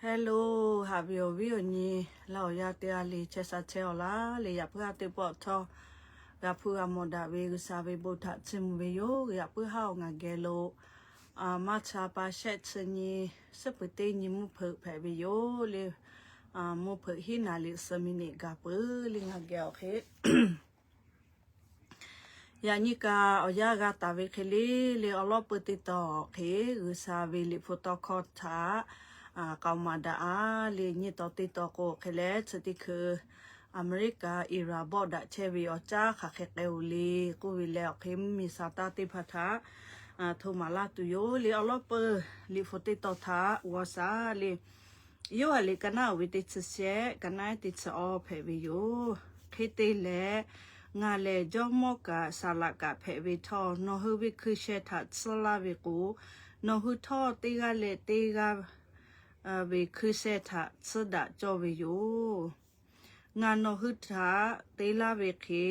Hello, haꞈ ve awˬ viˉ awˬ nyi, laˇ awˬ yaˇ teˇ g'aˇ le chehˇ sha chehˇ awˬ laˇ le, yaꞈ puiˉ haˉ teˇ pawˆ htawˇ g'a hpuˇ g'a mawˬ daꞈ ve G'uiˬsha ve bon htaꞈ chiˇ mvuh ve yoˬ. Yaꞈ puiˉ haˉ awˬ ngaˬ geh lo March ha pa shehˆ chi nyi, suhˉ peuˬ teˇ nyi mvuhˇ hpeuꞈ hpehꞈ ve yoˬ le. Mvuhˇ hpeuꞈ hiˉ naˍ liꞈ suhˍ miˬ niꞈ gaˬ peuˬ le ngaˬ geh awˬ hk'e Yaꞈ nyi kaꞈ awˬ yanˇ g'a taˍ ve hk'e le, le awˬ lawˉ peu teˇ taw hk'e G'uiˬsha ve liꞈ hpu tawˇ hkawˇ htaꞈ k'aoˍ maˍ daꞈ a le. Nyi taw teˇ taw k'o hk'e leh chi teˇ hkui America Iran bawˆ daꞈ chehˇ ve awˬ caˉ hk'aˬ hk'e k'ai-oˬ le k'oˆ ve leh, awˬ hk'e mvuhˇmiˬ Saˍtanˍ teˇ hpaˍ htaꞈ hto maˍ laˇ tuˬ yoˬ le. Awˬ lawˉ peu liꞈ hpu teˇ taw htaꞈ g'aw shaˍ le. Yoˇhanˬ liꞈ ka naˉ uiˍ ve teˇ chi shehˆ, ka naˉ teˇ chi awˇ hpehꞈ ve yoˬ. Hk'e te leh, ngaˬ lehˬ jawˇmawˇ kaꞈ saˍ laꞈ kaꞈ hpehꞈ ve htawˇ, nawˬ hui ve hkui sheh htaꞈ tsuhˇ laˇ ve k'o, nawˬ hui htawˇ teˇ g'aˇ leh teˇ g'aˇ ve hkui sheh htaꞈ tsuhˇ daꞈ cawˇ ve yoˬ. Ngaˬ nawˬ hui htaꞈ te laˇ ve hk'e,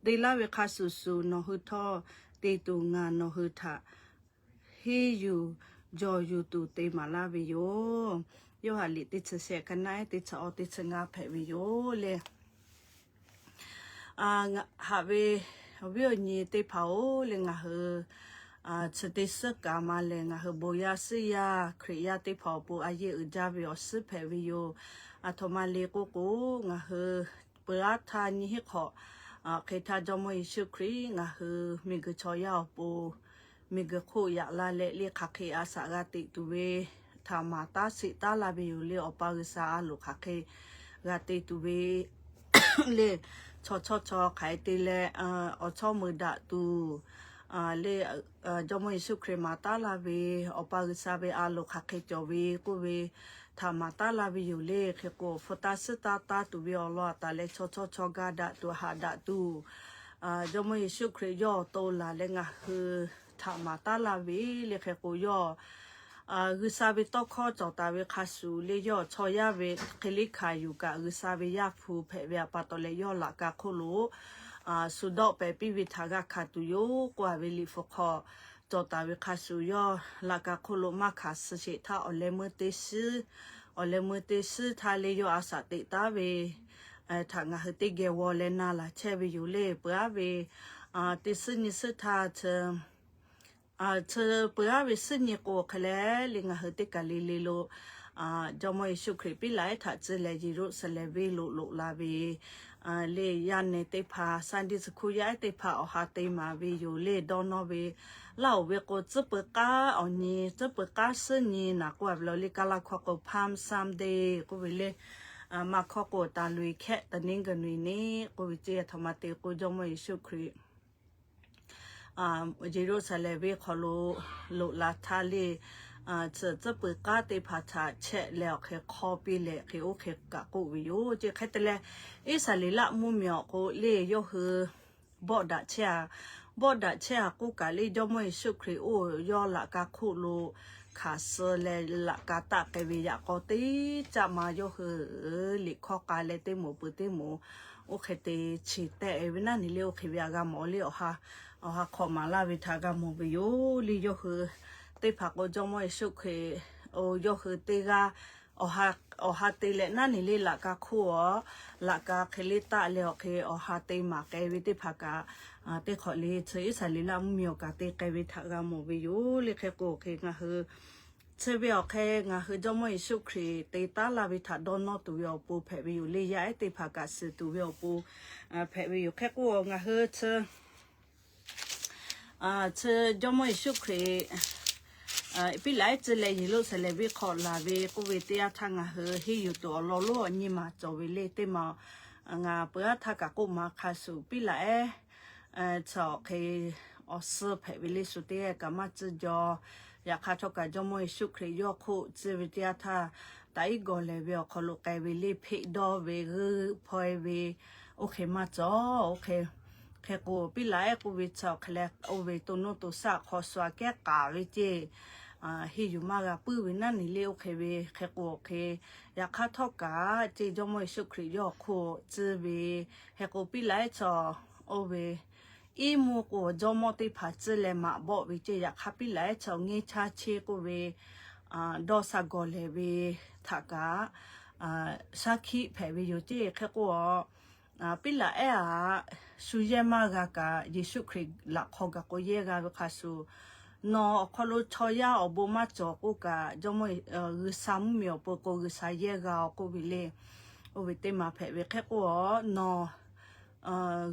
te laˇ ve hk'a shuˍ shuˍ nawˬ hui htawˇ te tuˬ ngaˬ nawˬ hui htaꞈ henˇ yuˬ jawˬ yuˬ tuˬ te maˍ laˇ ve yoˬ. Yoˇhanˬ liꞈ teˇ chi shehˆ, ka naˉ teˇ chi awˇ teˇ chi ngaˇ hpehꞈ ve yoˬ le. Haꞈ ve awˬ viˉ awˬ nyi teˇ hpaˍ-oˬ le, ngaˬ hui chi teˇ suhˉ kaꞈ ma lehˬ, ngaˬ hui bon yaˇ suhˉ yaˇ Hkriꞈ yaˇ teˇ hpaˍ awˬ pon a yeˇ uiˍ jaˇ ve awˬ suhˉ hpehꞈ ve yoˬ. Aˬ htoꞈ ma le k'oˆ k'o, ngaˬ hui peuˬ aˉ htaˇ nyiˇ hinˉ hk'awꞈ hk'e htaˇ Jawˇmawˇ Yeˍsuˆ Hkriꞈ ngaˬ hui miˬguiˬ chaw yaˇ awˬ pon miˬguiˬ hk'oˆ yaꞈ la leh le hk'aˬ hk'e a shaꞈ g'a teꞈ tuˬ ve htaꞈ maˍ taˉ sheˍ taˉ la ve yoˬ le. Awˬ pa G'uiˬsha a loˍ hk'aˬ hk'e g'a te tuˬ ve le, chaw chawˇ chaw hk'aˬ hk'e te leh awˬ chawˇ meuꞈ daꞈ tuˬ le, Jawˇmawˇ Yeˍsuˆ Hkriꞈ maˍ taˉ la ve, Awˬ pa G'uiˬsha ve a loˍ hk'aˬ hk'e cawˬ ve k'oˆ ve htaꞈ maˍ taˉ la ve yoˬ le. Hk'e k'o, hpu taˇ suhˉ taˇ taˇ tuˬ ve awˬ lawn a taˍ leh chaw chawˇ chaw ga daꞈ tuˬ haꞈ daꞈ tuˬ, Jawˇmawˇ Yeˍsuˆ Hkriꞈ yawˇ awˬ to laˬ leh ngaˬ hui htaꞈ maˍ taˉ la ve le. Hk'e k'o, yawˇ G'uiˬsha ve tawˇ hkawˇ cawˬ taˍ ve hk'a shuˍ le, yawˇ chaw yaˇ ve hk'e liˇ hkanˍ yuˬ kaꞈ G'uiˬsha ve Yaˇ hpu hpehꞈ ve a pa taw leh yawˇ laꞈ ka hk'oˆ lo shu dawˆ pehˍ piˇ ve htaꞈ g'a hkanˍ tuˬ yoˬ k'oˆ a ve liꞈ hpu hk'aw cawˬ taˍ ve hk'a shuˍ, yawˇ laꞈ ka hk'oˆ lo maˇ hkanˍ suh sheˍ htaˇ awˬ leh meuˇ teˇ shiˉ, awˬ leh meuˇ teˇ shiˉ htaˇ le yawˇ a shaꞈ teꞈ taˉ ve htaꞈ ngaˬ hui teˇ geh g'aw leh na laˬ chehˇ ve yoˬ le. Peuˬ aˉ ve teˇ suhˉ nyi suhˉ htaˇ chi peuˬ aˉ ve suhˉ nyi k'o hk'e leh le ngaˬ hui teˇ kaˬ le le lo Jawˇmawˇ Yeˍsuˆ Hkriꞈ piˉ laꞈ ehˉ htaꞈ tcuh leh Yeˍruˆsaˍlehnˍ venˇ lo loꞈ la ve le yaˇ nehˬ teˇ hpaˍ, Sunday school yaˇ ehˉ teˇ hpaˍ awˬ ha te maˍ ve yoˬ le. Dawˇ nawˇ ve laˇ oˍ ve k'o, tcuhˉ peuˬ k'aˉ awˬ nyi, tcuhˉ peuˬ k'aˉ suhˉ nyi naˍ k'oˆ a ve lo le, Kaˇlaˇ hkawˇ k'o Palm Sunday k'oˆ ve le, maˇ hkawˇ k'o taˍ loꞈ-e hkehˆ taˍ neˉ gaˬ noꞈ-e neˉ k'oˆ ve ceˇ. Aˬ htoꞈ ma te k'o, Jawˇmawˇ Yeˍsuˆ Hkriꞈ Yeˍruˆsaˍlehnˍ venˇ hk'aw lo loꞈ la htaˇ le, tcuhˉ peuˬ k'aˉ teˇ hpaˍ htaꞈ chehˆ leh awˬ hk'e hk'aw piˇ leh hk'e oˇ hk'e kaꞈ k'oˆ ve yoˬ ceˇ. Hk'e te leh, Iˉsaˍreˍlaˆ mvuhˇmiˬ awˬ k'o le yawˇ hui bawˆ daꞈ chehˇ a, bawˆ daꞈ chehˇ a k'oˆ kaꞈ le, Jawˇmawˇ Yeˍsuˆ Hkriꞈ oˇ yawˇ laꞈ ka hk'oˆ lo hkanˍ suh leh laꞈ ka taˆ k'ai ve yaꞈ k'aw teˇ caˆ ma yawˇ hui liꞈ hkawˇ k'a leh teˇ moˍ peuˬ teˇ moˍ oˇ hk'e te chi tehˆ ve naˉ nyi le, oˇ hk'e ve a g'a mawˬ le. Awˬ ha hk'awꞈ maˍ laˇ ve htaꞈ g'a mawˬ ve yoˬ le. Yawˇ hui teˇ hpaˍ k'o Jawˇmawˇ Yeˍsuˆ Hkriꞈ yawˇ hui teˇ g'aˇ awˬ ha te leh naˉ nyi le laꞈ ka hk'oˆ a, laꞈ ka hk'e le taˆ leh awˬ hk'e awˬ ha te maˍ k'ai ve teˇ hpaˍ kaꞈ, teˇ hk'awꞈ le chi Iˉsaˍreˍlaˆ mvuhˇmiˬ awˬ kaꞈ te k'ai ve htaꞈ g'a mawˬ ve yoˬ le. Hk'e k'o hk'e ngaˬ hui chi ve awˬ hk'e ngaˬ hui Jawˇmawˇ Yeˍsuˆ Hkriꞈ te taˉ laˇ ve htaꞈ dawˇ nawˇ tuˬ ve awˬ pon hpehꞈ ve yoˬ le. Yaˇ ehˉ teˇ hpaˍ kaꞈ suhˍ tuˬ ve awˬ pon hpehꞈ ve yoˬ. Hk'e k'o ngaˬ hui chi chi Jawˇmawˇ Yeˍsuˆ Hkriꞈ piˉ laꞈ ehˉ tcuh leh Yeˍruˆsaˍlehnˍ venˇ hk'aw laˬ ve k'oˆ ve teˇ yanˇ htaˇ ngaˬ hui henˇ yuˬ tuˬ awˬ lawn lonˉ awˬ nyi maˬ cawˬ ve le. Teˇ maˬ ngaˬ peuˬ aˉ htaˇ kaꞈ k'oˆ maˍ hk'a shuˍ piˉ laꞈ ehˉ chi awˬ hk'e awˬ suhˉ hpehꞈ ve le. Shu teˇ g'aˇ kaꞈ maˇ tcuhˇ jaw. Yaꞈ hk'aˇ htawˇ kaꞈ Jawˇmawˇ Yeˍsuˆ Hkriꞈ yawˇ hk'oˆ tcuh ve teˇ yanˇ htaˇ, taꞈ iˉ gawˬ lehˬ ve awˬ hk'aw lo k'ai ve le, hpeˆ dawˇ ve, g'uiˇ hpaw-e ve, oˇ hk'e maˇ cawˬ. Oˇ hk'e, hk'e k'o piˉ laꞈ ehˉ k'oˆ ve chi awˬ hk'e leh oˇ ve to nuˇ to shaˆ hk'aw shu aꞈ kehˉ k'aˍ ve ceˇ, henˇ yuˬ maˇ g'a puiˉ ve naˉ nyi le. Oˇ hk'e ve hk'e k'o hk'e, yaꞈ hk'aˇ htawˇ kaꞈ ceˇ Jawˇmawˇ Yeˍsuˆ Hkriꞈ yawˇ hk'oˆ tcuh ve, hk'e k'o piˉ laꞈ ehˉ chi oˇ ve iˉ mvuhˇ k'o jawˇmawˇ teˇ hpaˍ tcuh leh maꞈ bawˆ ve ceˇ. Yaꞈ hk'aˇ piˉ laꞈ ehˉ chi ngehˇ chaˇ cheˇ k'oˆ ve dawˇ sha gawˬ lehˬ ve htaꞈ kaꞈ shaˉ hkiˆ hpehꞈ ve yoˬ ceˇ. Hk'e k'o, Piˉlaꞈ ehˉ aꞈ shu yehˇ maˇ g'a kaꞈ Yeˍsuˆ Hkriꞈ laꞈ hk'aw gaˬ k'o yehˇ g'a ve hk'a shuˍ, nawˬ awˬ hk'aw lo chaw yaˇ awˬ bon maˇ cawˬ k'oˆ kaꞈ, Jawˇmawˇ G'uiˬsha mvuhˇmiˬ awˬ pon k'o G'uiˬsha yehˇ g'a-oˬ k'oˆ ve le. Oˇ ve teˇ maˬ hpehꞈ ve hk'e k'o, nawˬ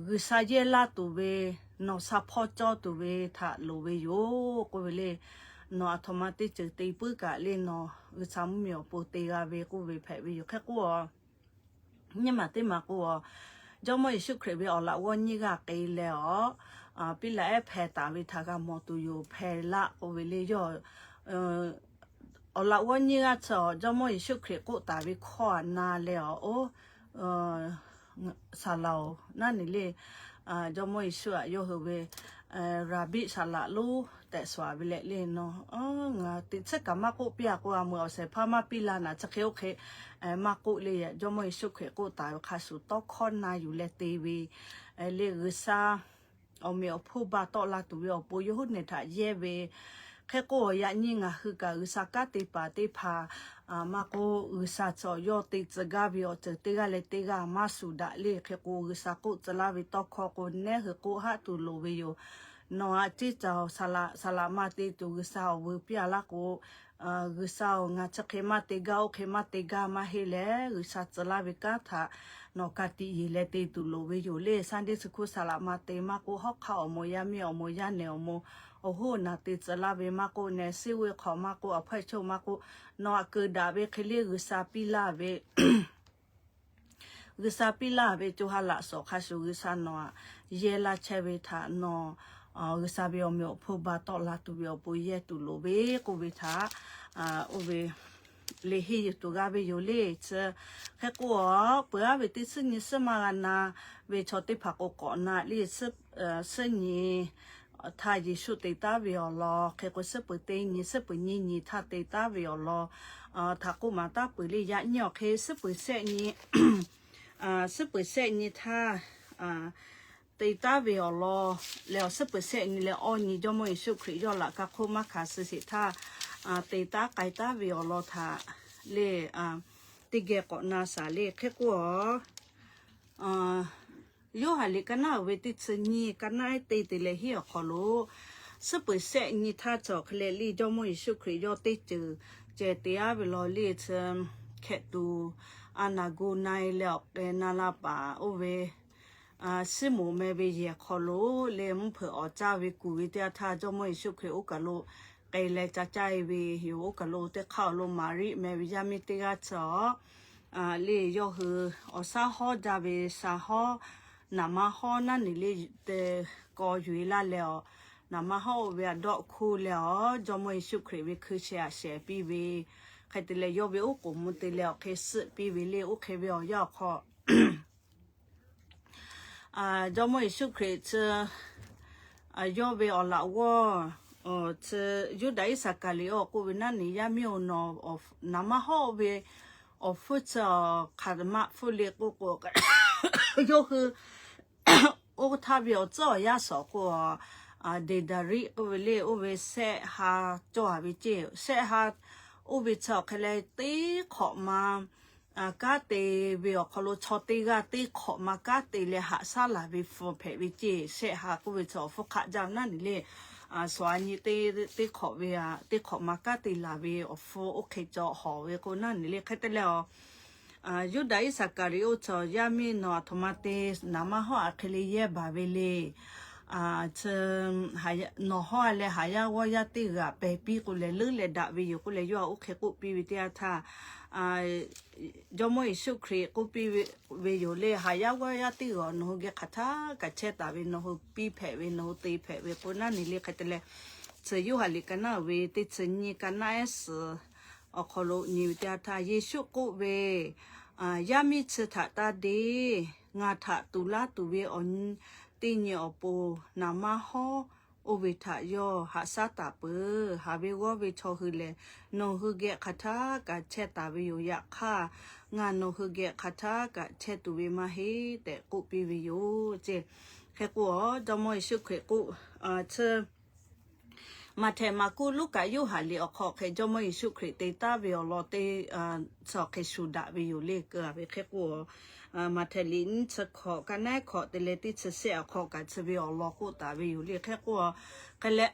G'uiˬsha yehˇ laˇ tuˬ ve, nawˬ sha hpawˇ cawˇ tuˬ ve htaꞈ loˍ ve yoˬ k'oˆ ve le. Nawˬ aˬ htoꞈ ma teˇ ceuˬ te puiˉ kaꞈ le, nawˬ G'uiˬsha mvuhˇmiˬ awˬ pon te g'a ve k'oˆ ve hpehꞈ ve yoˬ. Hk'e k'o, nyiˇ maˬ teˇ maˬ k'o, Jawˇmawˇ Yeˍsuˆ Hkriꞈ ve awˬ laꞈ g'awˇ nyiˇ g'aˇ k'ai leh awˬ, Piˉlaꞈ ehˉ hpeh taˍ ve htaꞈ g'a mawˬ tuˬ yoˬ. Hpeh laˆ k'oˆ ve le. Yawˇ awˬ laꞈ g'awˇ nyiˇ g'aˇ chi awˬ Jawˇmawˇ Yeˍsuˆ Hkriꞈ k'oˆ taˍ ve hkawˇ aꞈ na leh awˬ, oˇ saˍ laꞈ-oˬ naˉ neˬ le. Jawˇmawˇ Yeˍsuˆ aꞈ yawˇ hui ve raˍbiˆ saˍ laꞈ lonˉ tehꞈ shuˍ ve leh le, nawˬ ngaˬ teꞈ tsuhˇ kaꞈ maˇ k'oˆ piˇ-a k'o, a meuꞈ awˬ shehˍ hpaˇ maˇ piˇ la naˍ, chi hk'e oˇ hk'e maˇ k'oˆ le. Jawˇmawˇ Yeˍsuˆ Hkriꞈ k'oˆ taˍ ve hk'a shuˍ tawˇ hkawˇ na yuˬ leh te ve le. G'uiˬsha awˬ meꞈ awˬ hponˇ ba tawˆ la tuˬ ve awˬ pon yawˇ huˉ nehˬ htaꞈ yehˇ ve. Hk'e k'o, yaꞈ nyi ngaˬ hui kaꞈ G'uiˬsha kanˉ te paˍ teˇ hpaˍ maˇ k'oˆ, G'uiˬsha chi awˬ yawˇ te tcuh gaˇ ve awˬ ceuˬ teˇ g'aˇ leh teˇ g'aˇ maˇ shuˍ daꞈ le. Hk'e k'o, G'uiˬsha k'oˆ tcuh laˇ ve tawˇ hkawˇ k'o, nehˉ hui k'oˆ haˆ tuˬ loˍ ve yoˬ. Nawˬ aꞈ ceˇ caˬ saˍ laꞈ, saˍ laꞈ ma te tuˬ G'uiˬsha awˬ vuiˬ piˇ-a laˇ k'o, G'uiˬsha-oˬ, ngaˬ chi hk'e maˇ te gaˇ, oˇ hk'e maˇ te gaˇ maˇ heˆ leh, G'uiˬsha tcuh laˇ ve kanˉ htaꞈ nawˬ ka tiꞈ yeˬ leh te tuˬ loˍ ve yoˬ le. Sunday school saˍ laꞈ ma te maˇ k'oˆ, hawˉ hk'aˇ awˬ moˍ yaˇ miˇ awˬ moˍ yaˇ nehˬ awˬ moˍ awˬ hoˉ naˬ te tcuh laˇ ve maˇ k'oˆ, nehˬ suhˉ ve hk'awꞈ maˇ k'oˆ, awˬ hpawehˇ choˇ maˇ k'oˆ, nawˬ aꞈ keu daꞈ ve hk'e le G'uiˬsha piˇ laˇ ve G'uiˬsha piˇ laˇ ve co ha laꞈ shawˍ hk'a shuˍ G'uiˬsha nawˬ aꞈ yehˇ laˇ chehˇ ve htaꞈ nawˬ G'uiˬsha ve awˬ meꞈ awˬ hponˇ ba tawˆ la tuˬ ve awˬ pon yehˇ tuˬ loˍ ve k'oˆ ve htaꞈ oˇ ve le henˇ yuˬ tuˬ g'a ve yoˬ le. Chi hk'e k'o, peuˬ aˉ ve teˇ suhˉ nyi suhˉ maˇ g'a na ve chaw teˇ hpaˍ k'o k'awꞈ na le. Suhˉ nyi htaˇ Yeˍsuˆ te taˉ ve awˬ lawn, hk'e k'o suhˉ peuˬ teˇ nyi, suhˉ peuˬ nyiˇ nyi htaˇ te taˉ ve awˬ lawn htaꞈ k'oˆ maˍ taˉ peuˬ le. Yaꞈ nyi awˬ hk'e suhˉ peuˬ shehˆ nyi suhˉ peuˬ shehˆ nyi htaˇ te taˉ ve awˬ lawn leh, awˬ suhˉ peuˬ shehˆ nyi leh awˇ nyi Jawˇmawˇ Yeˍsuˆ Hkriꞈ yawˇ laꞈ ka hk'oˆ maˇ hkanˍ suh sheˍ htaˇ, te taˉ k'ai taˉ ve awˬ lawn htaꞈ le teˇ geh k'awꞈ na shaˍ le. Hk'e k'o, Yoˇhanˬ liꞈ ka naˉ uiˍ ve teˇ chi nyiˇ ka naˉ ehˉ te te leh henˇ awˬ hk'aw lo, suhˉ peuˬ shehˆ nyi htaˇ cawˬ hk'e leh le Jawˇmawˇ Yeˍsuˆ Hkriꞈ yawˇ teˇ ceuˬ ceh te aˉ ve law le. Chi hkehꞈ tuˬ a naˍ gu na-e leh awˬ k'ai na la paˍ oˇ ve Siˉmonˍ meh ve yehˬ hk'aw lo le mvuhˇ hpeuꞈ awˬ caˇ ve kuˬ ve teˇ yanˇ htaˇ Jawˇmawˇ Yeˍsuˆ Hkriꞈ oˇ kaˬ lo k'ai leh ca caˇ-e ve yoˬ. Oˇ kaˬ lo teˇ hk'aˇ awˬ lo Maˍriˆ meh ve yaˇ miˇ teˇ g'aˇ chi le yawˇ hui awˬ shaˉ hawˉ jaˇ ve sha hawˉ naˍ maˇ hawˉ naˉ neˬ le te kaw yuˬ-e laˇ leh awˬ, naˍ maˇ hawˉ oˇ ve aꞈ dawˆ hkuˇ leh awˬ Jawˇmawˇ Yeˍsuˆ Hkriꞈ ve hkui sheh aꞈ shehˍ piˇ ve hk'e te leh yawˇ ve oˉ k'oˍ mvuh te leh awˬ hk'e suhˆ piˇ ve le. Oˇ hk'e ve awˬ yanˇ awˬ hk'aw Jawˇmawˇ Yeˍsuˆ Hkriꞈ chi yawˇ ve awˬ laꞈ g'awˇ chi Yuˇdaꞈ Iˉsaˍkaˍriˍoˆ k'oˆ ve naˉ neˬ yaˇ miˇ-oˬ, nawˬ naˍ maˇ hawˉ ve awˬ hpfuhˇ chi hk'aˬ maꞈ hpfuhˇ le k'oˆ k'o, yawˇ hui oˇ htaˇ ve awˬ tcuhˉ awˬ yaˇ shawˍ k'o, Deˍdaˍriˆ k'oˆ ve le, oˇ ve shehˆ ha cawˇ-a ve ceˇ. Shehˆ ha oˇ ve chi awˬ hk'e leh teˇ hk'awꞈ ma kanˉ te ve awˬ hk'aw lo chaw teˇ g'aˇ teˇ hk'awꞈ ma kanˉ te leh haꞈ shaˉ laˬ ve hpu hpehꞈ ve ceˇ. Shehˆ ha k'oˆ ve chi awˬ hpfuhˇ hk'aˆ jaˇ naˉ neˬ le, suhˍ a nyi teˇ teˇ hk'awꞈ ve a teˇ hk'awꞈ ma kanˉ te laˬ ve awˬ hpfuhˇ oˇ hk'e cawˬ hawˍ ve k'o naˉ neˬ le. Hk'e te leh awˬ Yuˇdaꞈ Iˉsaˍkaˍriˍoˆ chi yaˇ miˇ nawˬ aˬ htoꞈ ma te naˍ maˇ hawˉ aꞈ hk'e le yehˇ baˬ ve le. Nawˬ hawˉ-a leh haˍ yaˇ g'awˇ yaˇ teˇ g'aꞈ pehˬ piˇ k'o lehˬ leuˉ leh daꞈ ve yoˬ k'oˆ leh yawˇ htaꞈ oˇ hk'e k'oˆ piˇ ve teˇ yanˇ htaˇ, Jawˇmawˇ Yeˍsuˆ Hkriꞈ k'oˆ piˇ ve yoˬ le, haˍ yaˇ g'awˇ yaˇ teˇ g'aꞈ nawˬ hui geh hk'aˬ htaˇ kaꞈ chehˇ taˍ ve, nawˬ hui piˇ hpehꞈ ve, nawˬ hui te hpehꞈ ve k'o naˉ neˬ le. Hk'e te leh chi Yoˇhanˬ liꞈ ka naˉ uiˍ ve teˇ chi nyiˇ ka naˉ ehˉ suhˍ awˬ hk'aw lo nyi ve teˇ yanˇ htaˇ Yeˍsuˆ k'oˆ ve, Yaˇ miˇ chi htaꞈ taˇ deˇ. Ngaˬ htaꞈ tuˍ laˇ tuˬ ve awˬ teˇ nyi awˬ pon naˍ maˇ hawˉ oˇ ve htaꞈ yawˇ haꞈ shaˉ taˍ peuˬ. Haˍ ve g'awˇ ve chaw hui lehˬ, nawˬ hui geh hk'aˬ htaˇ kaꞈ chehˇ taˍ ve yoˬ. Yaꞈ hk'aˇ, ngaˬ nawˬ hui geh hk'aˬ htaˇ kaꞈ chehˇ tuˬ ve maˇ heˆ tehꞈ k'oˆ piˇ ve yoˬ ceˇ. Hk'e k'o, Jawˇmawˇ Yeˍsuˆ Hkriꞈ k'oˆ chi Maꞈhtehˍ, Maˍkuˆ, Luˉkaꞈ, Yoˇhanˬ liꞈ awˬ hk'aw hk'e Jawˇmawˇ Yeˍsuˆ Hkriꞈ te taˉ ve awˬ lawn teˇ chi awˬ hk'e shuˍ daꞈ ve yoˬ le. Keu a ve hk'e k'o, Maꞈhtehˍ liꞈ nyiˇ chi hkawꞈ, ka naˉ hkawꞈ te leh teˇ chi shehˆ awˬ hk'aw kaꞈ chi ve awˬ lawn k'oˆ taˍ ve yoˬ le. Hk'e k'o, hk'e leh,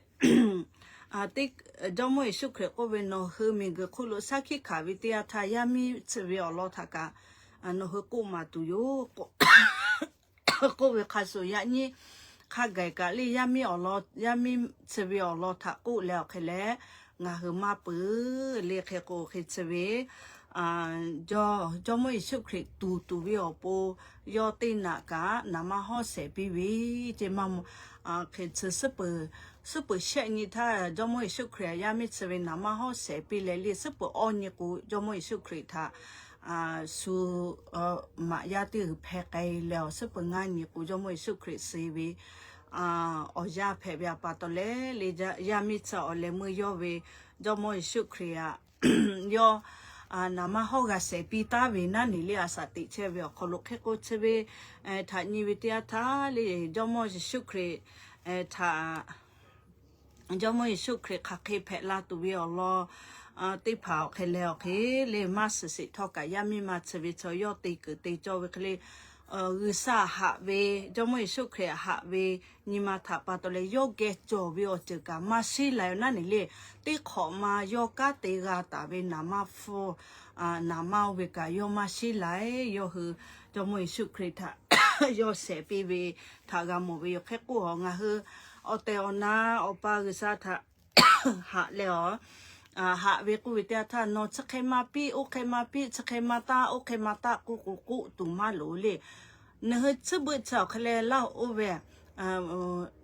teˇ, Jawˇmawˇ Yeˍsuˆ Hkriꞈ k'oˆ ve, Nawˬ hui miˬguiˬ hk'oˆ lo shaˉ hkiˆ hkanˍ ve teˇ yanˇ htaˇ, yaˇ miˇ chi ve awˬ lawn htaꞈ kaꞈ nawˬ hui k'oˆ maˍ tuˬ yoˬ k'oˆ ve hk'a shuˍ, yaꞈ nyi hk'a gaˬ kaꞈ le, yaˇ miˇ awˬ lawn, yaˇ miˇ chi ve awˬ lawn htaꞈ k'oˆ leh awˬ hk'e leh, ngaˬ hui maˇ peuˬ le. Hk'e k'o, hk'e chi ve Jawˇmawˇ Yeˍsuˆ Hkriꞈ tuˍ tuˬ ve awˬ pon yawˇ teˇ naꞈ kaꞈ naˍ manˇ hawˉ shehˍ piˇ ve, ce maˇ, hk'e chi suhˉ peuˬ, suhˉ peuˬ shehˆ nyi htaˇ Jawˇmawˇ Yeˍsuˆ Hkriꞈ yaˇ miˇ chi ve naˍ manˇ hawˉ shehˍ piˇ leh le, suhˉ peuˬ awˇ nyi k'o Jawˇmawˇ Yeˍsuˆ Hkriꞈ htaꞈ shu maꞈ yaˇ teˇ g'uiˬ hpeh k'ai leh, awˬ suhˉ peuˬ ngaˇ nyi k'o Jawˇmawˇ Yeˍsuˆ Hkriꞈ suh ve awˬ yanˇ hpehꞈ ve a pa taw leh le, yaˇ miˇ chi awˬ leh meuˇ yawˇ ve Jawˇmawˇ Yeˍsuˆ Hkriꞈ aꞈ yawˇ naˍ manˇ hawˉ g'a shehˍ piˇ taˉ ve naˉ neˬ le, a shaꞈ teꞈ chehˇ ve awˬ hk'aw lo hk'e k'o chi ve htaꞈ nyi ve teˇ yanˇ htaˇ le, Jawˇmawˇ Yeˍsuˆ Hkriꞈ htaꞈ Jawˇmawˇ Yeˍsuˆ Hkriꞈ hk'aˬ hk'e hpehꞈ la tuˬ ve awˬ lawn teˇ hpaˍ awˬ hk'e leh awˬ hk'e le maˇ shiˍ sheˍ htawˇ kaꞈ, yaˇ miˇ ma chi ve chaw yawˇ te kuiˬ te cawˇ ve hk'e le, G'uiˬsha haꞈ ve, Jawˇmawˇ Yeˍsuˆ Hkriꞈ haꞈ ve nyi ma htaꞈ pa taw leh yawˇ geh cawˬ ve awˬ ceuˬ kaꞈ maˇ shiˉ laiˬ naˉ neˬ le. Teˇ hk'awꞈ ma yawˇ kanˉ te g'a taˍ ve naˍ manˇ hpu, naˍ manˇ oˇ ve kaꞈ yawˇ maˇ shiˉ laiˬ. Yawˇ hui Jawˇmawˇ Yeˍsuˆ Hkriꞈ htaꞈ yawˇ shehˍ piˇ ve htaꞈ g'a mawˬ ve yoˬ. Hk'e k'o, ngaˬ hui awˬ tehˬ awˬ na Awˬ pa G'uiˬsha htaꞈ haꞈ leh awˬ, haꞈ ve k'oˆ ve teˇ yanˇ htaˇ, nawˬ chi hk'e ma piˇ, oˇ hk'e ma piˇ, chi hk'e ma taˆ, oˇ hk'e ma taˆ k'oˆ k'o k'oˆ tuˬ maˇ loˍ le. Nawˬ hui tcuhˉ beuˆ chi awˬ hk'e leh Laˇ hoꞈ oˇ ve,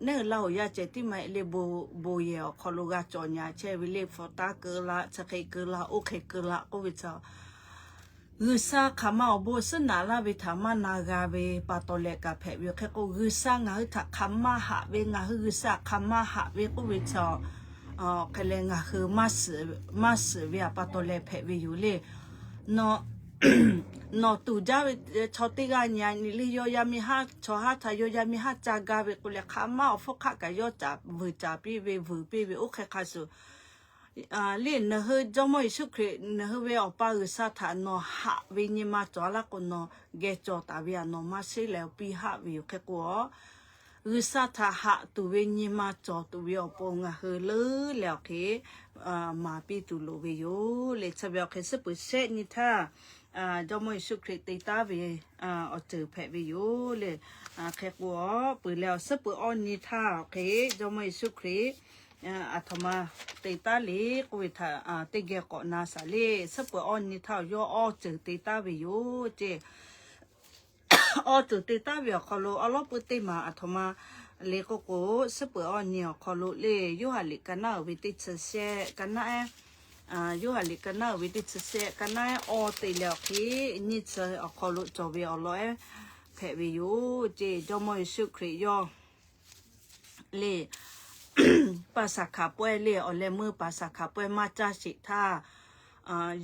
neˇ hui Laˇ hoꞈ yaˇ cehˬ tiˉ maˇ heˆ le, bon yehˬ awˬ hk'aw lo g'a cawˬ nyi chehˇ ve le, hpu taˇ keu la, chi hk'e keu la, oˇ hk'e keu la k'oˆ ve chi G'uiˬsha hk'aˬ ma awˬ bon suhˉ naꞈ laˇ ve htaꞈ maˇ na g'a ve pa taw leh kaꞈ hpehꞈ ve yoˬ. Hk'e k'o, G'uiˬsha ngaˬ hui htaꞈ hk'aˬ ma haꞈ ve, ngaˬ hui G'uiˬsha hk'aˬ ma haꞈ ve k'oˆ ve chi, hk'e leh ngaˬ hui maˇ shiˍ ve a pa taw leh hpehꞈ ve yoˬ le. Nawˬ, nawˬ tuˬ jaˇ ve chaw teˇ g'aˇ nyi a nyi le, yawˇ yaˇ miˇ haˉ, chaw haˉ htaꞈ yawˇ yaˇ miˇ haˉ ca gaˇ ve k'o leh, hk'aˬ ma awˬ hpfuhˇ hk'aˆ kaꞈ yawˇ caꞈ vuiˬ caꞈ piˇ ve, vuiˬ piˇ ve, oˇ hk'e hk'a shuˍ le, nawˬ hui Jawˇmawˇ Yeˍsuˆ Hkriꞈ, nawˬ hui ve Awˬ pa G'uiˬsha htaꞈ nawˬ haꞈ ve nyi ma cawˬ laˇ k'o, nawˬ geh cawˬ taˍ ve aꞈ nawˬ maˇ shiˉ leh piˇ haˆ ve yoˬ. Hk'e k'o, G'uiˬsha htaꞈ haꞈ tuˬ ve nyi ma cawˬ tuˬ ve awˬ pon ngaˬ hui leuˉ leh awˬ hk'e maˍ piˇ tuˬ loˍ ve yoˬ le. Chi ve awˬ hk'e suhˉ peuˬ shehˆ nyi htaˇ Jawˇmawˇ Yeˍsuˆ Hkriꞈ te taˉ ve awˬ ceuˬ hpehꞈ ve yoˬ le. Hk'e k'o, peuˬ leh awˬ suhˉ peuˬ awˇ nyi htaˇ awˬ hk'e Jawˇmawˇ Yeˍsuˆ Hkriꞈ aˬ htoꞈ ma te taˉ le k'oˆ ve htaꞈ teˇ geh k'awꞈ na shaˍ le. Suhˉ peuˬ awˇ nyi htaˇ awˬ yawˇ awˇ ceuˬ te taˉ ve yoˬ ce. Awˇ ceuˬ te taˉ ve awˬ hk'aw lo awˉ lawˉ pui teˇ maˬ aˬ htoꞈ ma le k'oˆ k'o, suhˉ peuˬ awˇ nyi awˬ hk'aw lo le, Yoˇhanˬ liꞈ ka naˉ uiˍ ve teˇ chi shehˆ, ka naˉ ehˉ, Yoˇhanˬ liꞈ ka naˉ uiˍ ve teˇ chi shehˆ, ka naˉ ehˉ awˇ te leh awˬ hk'e nyiˇ chi awˬ hk'aw lo cawˬ ve awˬ lawn ehˉ hpehꞈ ve yoˬ ce. Jawˇmawˇ Yeˍsuˆ Hkriꞈ yawˇ le, Paˍsaˍhkaˍ pawehˇ le, awˬ leh meuˇ Paˍsaˍhkaˍ pawehˇ maˇ caˇ sheˍ htaˇ,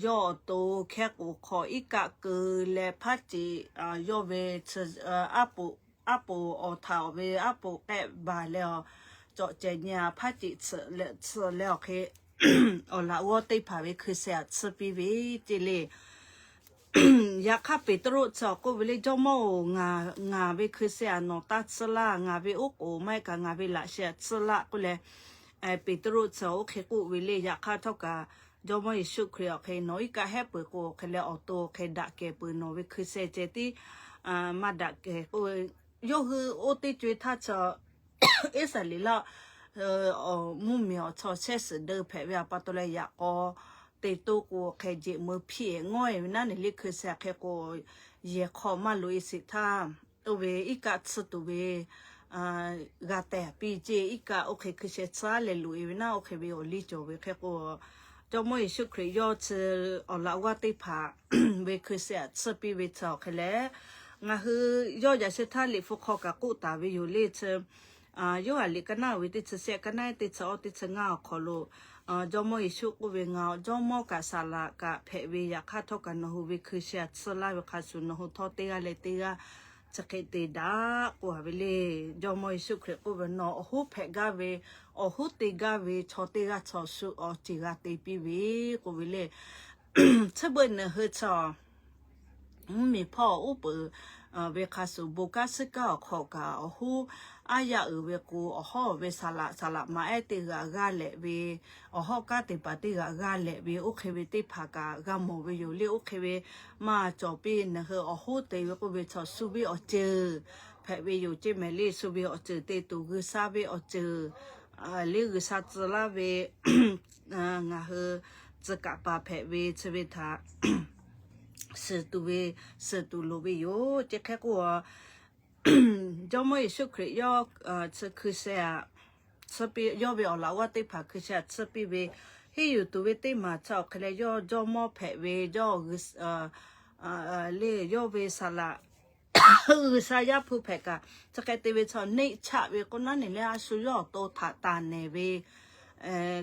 yawˇ awˬ to hkehˉ k'oˍ hk'aw iˉ kaˆ keu leh hpaˉ ceꞈ, yawˇ ve aˉ poꞈ, aˉ poꞈ awˬ htaꞈ awˬ ve aˉ poꞈ k'ehˆ baˬ leh awˬ, cawꞈ cehˬ nyi a hpaˉ ceꞈ tsuhꞈ leh, tsuhꞈ leh awˬ hk'e awˬ laꞈ g'awˇ teˇ hpaˍ ve hkui sheh aꞈ tsuhˇ piˇ ve ce le. Yaꞈ hk'aˇ Peˍtruˆ chi awˬ k'oˆ ve le, Jawˇmawˇ-oˬ, ngaˬ ve hkui sheh aꞈ nawˬ taˇ tsuhˇ laˇ, ngaˬ ve oˉ k'oˍ maˇ heˆ kaꞈ ngaˬ ve laꞈ sheh aꞈ tsuhˇ laˇ k'oˆ leh, Peˍtruˆ chi oˇ hk'e k'oˆ ve le. Yaꞈ hk'aˇ htawˇ kaꞈ Jawˇmawˇ Yeˍsuˆ Hkriꞈ awˬ hk'e nawˬ iˉ kaˆ hehˉ peuˬ k'o, awˬ hk'e leh awˬ to awˬ hk'e daꞈ kehˬ peuˬ, nawˬ ve hkui sheh ceh tiˉ maˇ daꞈ kehˬ k'oˆ ve, yawˇ hui oˇ teˇ co e htaˇ chi Iˉsaˍreˍlaˆ mvuhˇmiˬ awˬ chaw shehˇ suhˍ deu hpehꞈ ve a pa taw leh yaꞈ k'aw te toˇ k'o, hk'e jeꞈ meuˇ hpiˇ eˬ ngawˇ eˬ ve naˉ neˬ le. Hkui sheh hk'e k'o, yehˬ hk'aw maˇ loꞈ e sheˍ htaˇ, oˇ ve iˉ kaˆ tsuhˇ tuˬ ve g'a tehˬ piˇ ce. Iˉ kaˆ oˇ hk'e hkui sheh tsuhˇ leh loꞈ e ve naˉ, oˇ hk'e ve awˬ liˇ cawˬ ve hk'e k'o, Jawˇmawˇ Yeˍsuˆ Hkriꞈ yawˇ chi awˬ laꞈ g'awˇ teˇ hpaˍ ve hkui sheh aꞈ tsuhˇ piˇ ve chi awˬ hk'e leh, ngaˬ hui yawˇ yaꞈ sheh htaˇ liꞈ hpu hk'aw kaꞈ k'oˆ taˍ ve yoˬ le. Chi Yoˇhanˬ liꞈ ka naˉ uiˍ ve teˇ chi shehˆ, ka naˉ ehˉ teˇ chi awˇ, teˇ chi ngaˇ awˬ hk'aw lo, Jawˇmawˇ Yeˍsuˆ k'oˆ ve, Ngaˬ Jawˇmawˇ kaꞈ Saˍ laꞈ kaꞈ hpehꞈ ve, yaꞈ hk'aˇ htawˇ kaꞈ nawˬ hui ve hkui sheh aꞈ tsuhˇ laˇ ve hk'a shuˍ nawˬ hui htawˇ teˇ g'aˇ leh teˇ g'aˇ chi hk'e te daꞈ k'oˆ a ve le. Jawˇmawˇ Yeˍsuˆ Hkriꞈ k'oˆ ve, Nawˬ awˬ hoˉ hpehꞈ gaˇ ve, awˬ hoˉ te gaˇ ve chaw teˇ g'aˇ chaw shu awˬ ceˬ g'a te piˇ ve k'oˆ ve le. Chi beuꞈ nawˬ hui chaw mvuhˇmiˬ hpawˇ uˉ peunˍ ve hk'a shuˍ, bon kanˉ suhˉ kanˉ awˬ hk'aw kaꞈ awˬ hoˉ aˉ yaˇ uiˍ ve k'o, awˬ hawˉ ve saˍlaꞈ saˍlaꞈ ma ehˉ teˇ g'aˇ g'aˇ lehꞈ ve, awˬ hawˉ kanˉ teˇ hpaˍ teˇ g'aˇ g'aˇ lehꞈ ve, oˇ hk'e ve teˇ hpaˍ kaꞈ g'a mawˬ ve yoˬ le. Oˇ hk'e ve maˇ cawˬ piˇ, nawˬ hui awˬ hoˉ te ve k'oˆ ve chaw shu ve awˬ ceuˬ hpehꞈ ve yoˬ ceˇ mehˍ le. Shu ve awˬ ceuˬ te tuˬ, G'uiˬsha ve awˬ ceuˬ le, G'uiˬsha tcuh laˇ ve ngaˬ hui tcuh kaˍ paˍ hpehꞈ ve chi ve htaꞈ suhˍ tuˬ ve, suhˍ tuˬ loˍ ve yoˬ ceˇ. Hk'e k'o, Jawˇmawˇ Yeˍsuˆ Hkriꞈ yawˇ chi hkui sheh a, yawˇ ve awˬ laꞈ g'awˇ teˇ hpaˍ hkui sheh a tsuhˇ piˇ ve, henˇ yuˬ tuˬ ve teˇ maˬ chi awˬ hk'e leh yawˇ Jawˇmawˇ hpehꞈ ve, yawˇ le, yawˇ ve saˍlaꞈ G'uiˬsha Yaˇ hpu hpehꞈ kaꞈ, chi hk'e te ve chaw neˇ chaˆ ve k'o, naˉ neˬ le a shu yawˇ awˬ to htaꞈ taˍ nehˬ ve,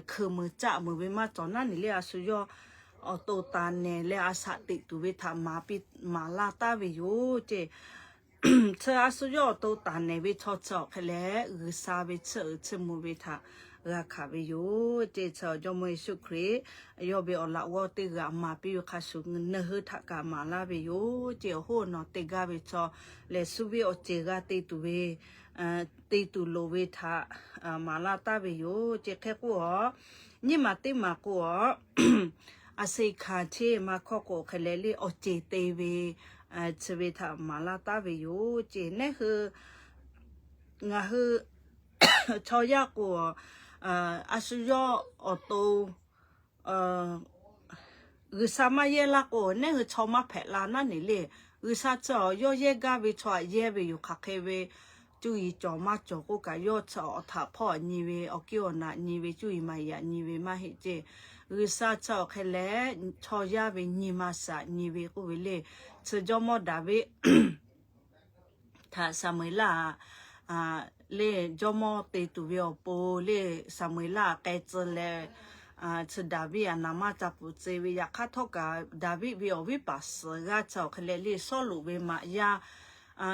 hkui muiˬ caˆ muiˬ ve maˇ cawˬ. Naˉ neˬ le a shu yawˇ awˬ to taˍ nehˬ leh a shaꞈ teꞈ tuˬ ve htaꞈ maˍ piˇ maˍ laˇ taˍ ve yoˬ ceˇ. Chi a shu yawˇ awˬ to taˍ nehˬ ve chaw chi awˬ hk'e leh, G'uiˬsha ve tsuhˇ uiˍ tsuhˇ mvuh ve htaꞈ g'a hkanˍ ve yoˬ ceˇ. Chi Jawˇmawˇ Yeˍsuˆ Hkriꞈ yawˇ ve awˬ laꞈ g'awˇ teˇ g'aˇ maˍ piˇ ve hk'a shuˍ, nawˬ hui htaꞈ kaꞈ maˍ laˇ ve yoˬ ceˇ. Awˬ hoˉ awˬ naw te gaˇ ve chaw lehˬ, shu ve awˬ ceˬ g'a te tuˬ ve, te tuˬ loˍ ve htaꞈ maˍ laˇ taˍ ve yoˬ ceˇ. Hk'e k'o a, nyiˇ maˬ teˇ maˬ k'o a, a se hkanˍ cheˇ maˇ hkawˇ k'o hk'e leh le, awˬ ceˬ te ve chi ve htaꞈ maˍ laˇ taˍ ve yoˬ ceˇ. Neˇ hui, ngaˬ hui chaw yaˇ k'o, a shu yawˇ awˬ to G'uiˬsha maˇ yehˇ laˇ k'o, neˇ hui chaw maˇ hpehꞈ la. Naˉ neˬ le, G'uiˬsha chi awˬ yawˇ yehˇ gaˇ ve chaw aꞈ yehˇ ve yoˬ. Hk'aˬ hk'e ve cuˇ yiˍ cawˬ maˇ cawˬ k'oˆ kaꞈ, yawˇ chi awˬ htaꞈ hpawˇ aꞈ nyi ve, awˬ kiˇ awˬ naꞈ nyi ve, cuˇ yiˍ maˍ yaꞈ nyi ve maˇ heˆ ceˇ. G'uiˬsha chi awˬ hk'e leh chaw yaˇ ve nyi ma shaꞈ nyi ve k'oˆ ve le. Chi jawˇmawˇ Daˍviˆ htaꞈ Saˍmo-eˍlaˆ le, jawˇmawˇ te tuˬ ve awˬ pon le, Saˍmo-eˍlaˆ k'ai tcuh leh, chi Daˍviˆ aꞈ naˍ maˇ ca pfuhˍ tcuh ve. Yaꞈ hk'aˇ htawˇ kaꞈ, Daˍviˆ ve awˬ viˉ paˍ suhˍ g'aˇ chi awˬ hk'e leh le, Sawˉluꞈ ve maꞈ yaˇ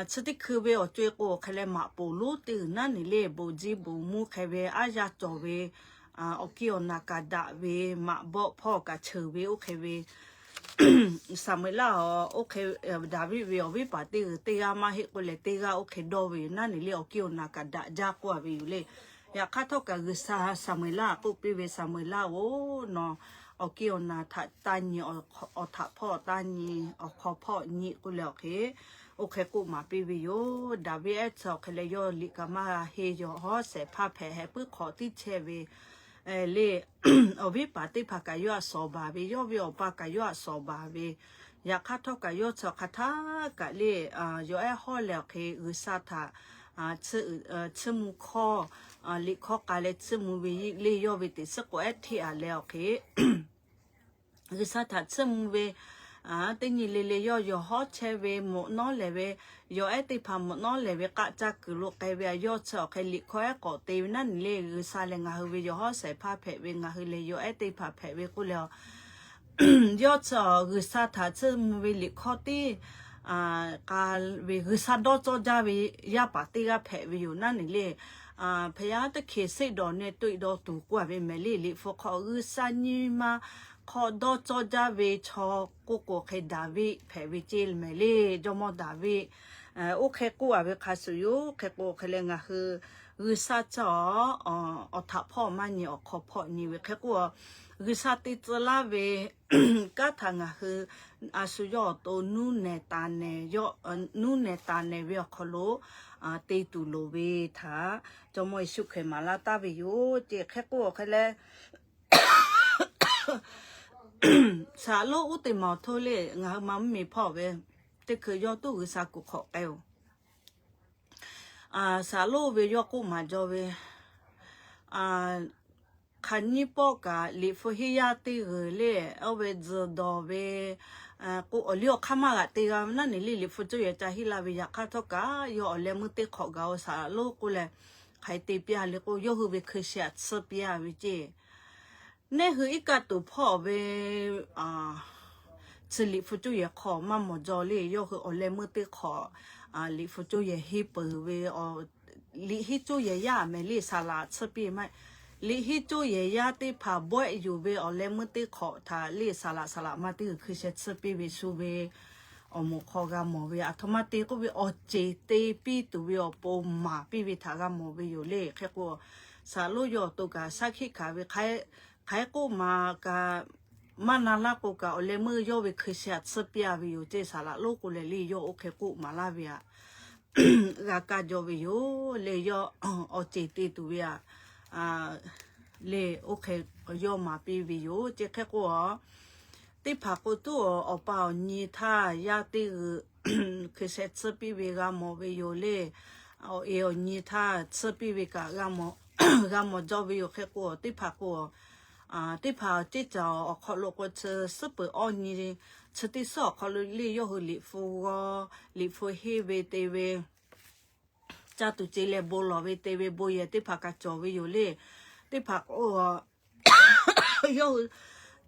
chi teˇ hkui ve awˬ co-e k'o awˬ hk'e leh, maꞈ poˍ lonˉ teˇ g'uiˬ naˉ neˬ le, bon jiˇ bon mvuhˇ hk'e ve aˉ yaˇ cawˬ ve, awˬ kiˇ awˬ naꞈ kaꞈ daꞈ ve, maꞈ bawˆ hpawˇ kaꞈ cheuˬ ve oˇ hk'e ve Saˍmo-eˍlaˆ, oˇ hk'e Daˍviˆ ve awˬ viˉ paˍ teˇ g'uiˬ teˇ g'aˇ maˇ heˆ k'oˆ leh, teˇ g'aˇ oˇ hk'e dawˇ ve yoˬ. Naˉ neˬ le, awˬ kiˇ awˬ naꞈ kaꞈ daꞈ jaˇ k'oˆ a ve yoˬ le. Yaꞈ hk'aˇ htawˇ kaꞈ, G'uiˬsha Saˍmo-eˍlaˆ k'oˆ piˇ ve, Saˍmo-eˍlaˆ-oˬ, nawˬ awˬ kiˇ awˬ naꞈ htaꞈ taˇ nyi, awˬ hk'aw hpawˇ taˇ nyi, awˬ hk'aw hpawˇ nyi k'oˆ leh awˬ hk'e, oˇ hk'e k'oˆ maˍ piˇ ve yoˬ. Daˍviˆ ehˉ chi awˬ hk'e leh yawˇ liꞈ kaꞈ maˇ g'a henˇ, yawˬ hawˉ shehˍ hpaˇ hpehꞈ heh puiˉ hk'awꞈ tiˉ chehˇ ve le, awˬ viˉ paˍ teˇ hpaˍ kaꞈ yawˇ htaꞈ shawˍ baˬ ve, yawˇ ve awˬ pa kaꞈ yawˇ htaꞈ shawˍ baˬ ve. Yaꞈ hk'aˇ htawˇ kaꞈ yawˇ chi hk'aˬ htaˇ kaꞈ le, yawˬ ehˉ hawˉ leh awˬ hk'e G'uiˬsha htaꞈ tsuhˇ mvuh hkawˇ, liꞈ hkawˇ k'a leh tsuhˇ mvuh ve le, yawˇ ve teꞈ suhˉ k'o ehˉ hteˇ a leh awˬ hk'e G'uiˬsha htaꞈ tsuhˇ mvuh ve teˇ nyi le le yawˇ yawˬ hawˉ chehˇ ve mawꞈ nawˉ lehˬ ve, yawˬ ehˉ teˇ hpaˍ mawꞈ nawˉ lehˬ ve k'aˆ caˇ kuiˬ lo k'ai ve a, yawˇ chi awˬ hk'e liꞈ hkawˇ ehˉ k'awꞈ te ve naˉ neˬ le, G'uiˬsha lehˬ ngaˬ hui ve yawˬ hawˉ shehˍ hpaˇ hpehꞈ ve, ngaˬ hui lehˬ yawˬ ehˉ teˇ hpaˍ hpehꞈ ve k'oˆ leh, yawˇ chi G'uiˬsha htaꞈ tsuhˇ mvuh ve liꞈ hkawˇ tiˉ k'a ve G'uiˬsha dawˇ cawˇ jaˇ ve yaˇ paˍ teˇ g'aˇ hpehꞈ ve yoˬ naˉ neˬ le. Hpehꞈ yaˇ teˇ hkeh seˆ dawˬ ne toˆ dawˇ tuˬ k'oˆ a ve mehˍ le. Liꞈ hpu hk'aw G'uiˬsha nyi ma hk'aw dawˇ cawˇ jaˇ ve chaw k'oˆ k'o hk'e Daˍviˆ hpehꞈ ve ceˇ mehˍ le. Jawˇmawˇ Daˍviˆ oˇ hk'e k'oˆ a ve hk'a shuˍ yoˬ. Hk'e k'o hk'e leh ngaˬ hui G'uiˬsha chi awˬ htaꞈ hpawˇ maˇ nyi, awˬ hk'aw hpawˇ nyi ve hk'e k'o, G'uiˬsha te tcuh laˇ ve kanˉ htaꞈ ngaˬ hui a shu yawˇ awˬ to nuˇ nehˬ taˍ nehˬ, nuˇ nehˬ taˍ nehˬ ve awˬ hk'aw lo te tuˬ loˍ ve htaꞈ Jawˇmawˇ Yeˍsuˆ Hkriꞈ maˍ laˇ taˍ ve yoˬ ceˇ. Hk'e k'o hk'e leh, Saˍ laꞈ lonˉ uˉ te maˍ awˬ htoˇ le, ngaˬ hui ma mvuhˇmiˬ hpawˇ ve teˇ hkui yawˇ tuˉ G'uiˬsha kuˬ hk'awꞈ k'ai-oˬ. Saˍ laꞈ lonˉ ve yawˇ k'oˆ maˍ jaw ve, hk'aˬ nyiˇ pawˆ kaꞈ liꞈ hpu henˇ yaˇ teˇ g'uiˬ le, oˇ ve tzuhˬ dawˬ ve, k'o awˬ liˇ awˬ hk'aˇ maˇ g'aꞈ te g'a ve naˉ neˬ le, liꞈ hpu cawˇ yehˬ ca hiˆ la ve. Yaꞈ hk'aˇ htawˇ kaꞈ yawˇ awˬ leh meuˇ teˇ hk'awꞈ gaˬ-oˬ, Saˍ laꞈ lonˉ k'oˆ leh hk'aˬ hk'e te piˇ a le k'o, yawˇ hui ve hkui sheh aꞈ tsuhˇ piˇ a ve ceˇ. Neˇ hui iˉ kaˆ tuˬ hpawˇ ve, chi liꞈ hpu coˇ yehˬ hk'aw maˇ mawˬ jaw le. Yawˇ hui awˬ leh meuˇ teˇ hk'awꞈ liꞈ hpu coˇ yehˬ henˇ peuˬ ve, liꞈ henˇ coˇ yehˬ yaˇ mehˍ le, saˍ laꞈ tsuhˇ piˇ maˇ, liꞈ henˇ coˇ yehˬ yaˇ teˇ hpaˍ bawehˆ yuˬ ve awˬ leh meuˇ teˇ hk'awꞈ htaꞈ le saˍ laꞈ saˍ laꞈ ma teˇ g'uiˬ hkui sheh tsuhˇ piˇ ve shu ve awˬ moˍ hk'aw g'a mawˬ ve, aˬ htoꞈ ma te k'oˆ ve awˬ ceˬ te piˇ tuˬ ve awˬ pon maˍ piˇ ve htaꞈ g'a mawˬ ve yoˬ le. Hk'e k'o, saˍ laꞈ lonˉ yawˇ awˬ to kaꞈ shaˉ hkiˆ hkanˍ ve, hk'aˬ hk'e k'oˆ maˍ kaꞈ maˇ na laˇ k'o kaꞈ, awˬ leh meuˇ yawˇ ve hkui sheh tsuhˇ piˇ a ve yoˬ ceˇ. Saˍ laꞈ lonˉ k'o leh le yawˇ oˇ hk'e k'oˆ maˍ laˇ ve aꞈ g'a kaˇ jaw ve yoˬ le. Yawˇ awˬ ceˬ te tuˬ ve aꞈ le, oˇ hk'e yawˇ maˍ piˇ ve yoˬ ceˇ. Hk'e k'o, teˇ hpaˍ k'o tuˬ awˬ pa awˬ nyi htaˇ yaˇ teˇ g'uiˬ hkui sheh tsuhˇ piˇ ve g'a mawˬ ve yoˬ le. Awˬ e awˬ nyi htaˇ tsuhˇ piˇ ve kaꞈ g'a mawˬ jaw ve yoˬ. Hk'e k'o, teˇ hpaˍ k'o, teˇ hpaˍ ceˇ caˬ awˬ hk'aw lo k'o, chi suhˉ peuˬ awˇ nyi, chi teˇ suhˉ awˬ hk'aw lo le yawˇ hui liꞈ hpu g'aw, liꞈ hpu henˇ ve te ve, caˇ tuˬ ce leh bon lawˬ ve te ve bon yehˬ teˇ hpaˍ kaꞈ cawˬ ve yoˬ le. Teˇ hpaˍ k'o, yawˇ hui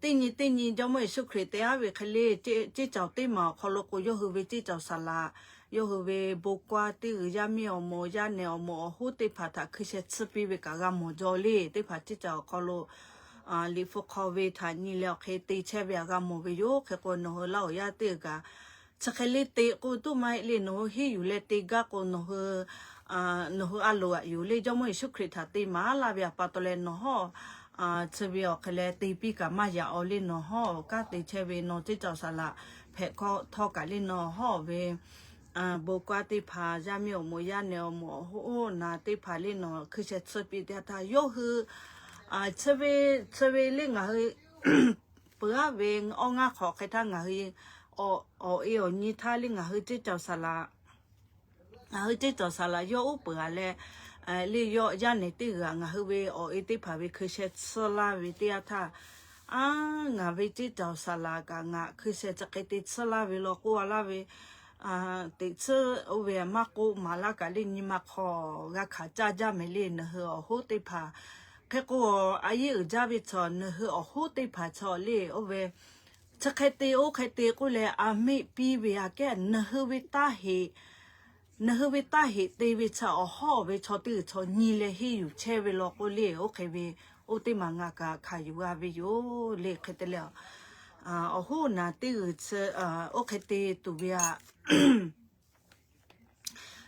teˇ nyi teˇ nyi Jawˇmawˇ Yeˍsuˆ Hkriꞈ te aˉ ve hk'e le, ceˇ caˬ teˇ maˬ awˬ hk'aw lo k'o, yawˇ hui ve ceˇ caˬ saˍ laꞈ, yawˇ hui ve bon kaˇ teˇ g'uiˬ yaˇ miˇ awˬ moˍ yaˇ nehˬ awˬ moˍ awˬ hoˉ teˇ hpaˍ htaꞈ hkui sheh tsuhˇ piˇ ve kaꞈ g'a mawˬ jaw le. Teˇ hpaˍ ceˇ caˬ awˬ hk'aw lo liꞈ hpu hk'aw ve htaꞈ nyi leh awˬ hk'e te chehˇ ve htaꞈ g'a mawˬ ve yoˬ. Hk'e k'o, nawˬ hui Laˇ huˍ yaˇ teˇ g'uiˬ kaꞈ chi hk'e le te k'o tuˬ maˇ heˆ le. Nawˬ hui henˇ yuˬ leh te gaˇ k'o, nawˬ hui a loꞈ aꞈ yuˬ le. Jawˇmawˇ Yeˍsuˆ Hkriꞈ htaꞈ te maˍ laˇ ve aꞈ pa taw leh nawˬ hawˉ chi ve awˬ hk'e leh te piˇ kaꞈ maˇ yaꞈ aw le. Nawˬ hawˉ kanˉ te chehˇ ve nawˬ ceˇ caˬ saˍ laꞈ hpehꞈ hkawˇ htawˇ kaꞈ le nawˬ hawˉ ve bon kaˇ teˇ hpaˍ yaˇ miˇ awˬ moˍ yaˇ nehˬ awˬ moˍ awˬ hoˉ naˍ teˇ hpaˍ le nawˬ hkui sheh tsuhˇ piˇ teˇ yanˇ htaˇ yawˇ hui chi ve, chi ve le ngaˬ hui peuˬ aˉ ve awˇ ngaˇ hk'awꞈ hk'e htaˇ ngaˬ hui awˬ e awˬ nyi htaˇ le ngaˬ hui ceˇ caˬ saˍ laꞈ ngaˬ hui ceˇ caˬ saˍ laꞈ yawˇ uˉ peunˍ a leh, le yawˇ yaˇ nehˬ teˇ g'uiˬ ngaˬ hui ve awˬ e teˇ hpaˍ ve hkui sheh tsuhˇ laˇ ve teˇ yanˇ htaˇ, a, ngaˬ ve ceˇ caˬ saˍ laꞈ kaꞈ ngaˬ hkui sheh chi hk'e te tsuhˇ laˇ ve law k'oˆ a laˇ ve teꞈ tsuhˇ oˇ ve maˇ k'oˆ maˍ laˇ kaꞈ le nyi ma hk'aw g'a hkanˍ caˇ jaˇ mehˍ le. Nawˬ hui awˬ hoˉ teˇ hpaˍ hk'e k'o, a yeˇ uiˍ jaˇ ve chaw nawˬ hui awˬ hoˉ teˇ hpaˍ chaw le oˇ ve chi hk'e te oˇ hk'e te k'oˆ leh a meˆ piˇ ve aꞈ kehˉ nawˬ hui ve taˇ heꞈ nawˬ hui ve taˇ heꞈ te ve chi awˬ hawˉ ve chaw teˇ g'uiˬ chaw nyi leh henˇ yuˬ chehˇ ve law k'oˆ le. Oˇ hk'e ve oˇ teˇ maˬ ngaˬ kaꞈ hkanˍ yuˬ g'a ve yoˬ le. Hk'e te leh, awˬ hoˉ naˍ teˇ g'uiˬ chi oˇ hk'e te tuˬ ve aꞈ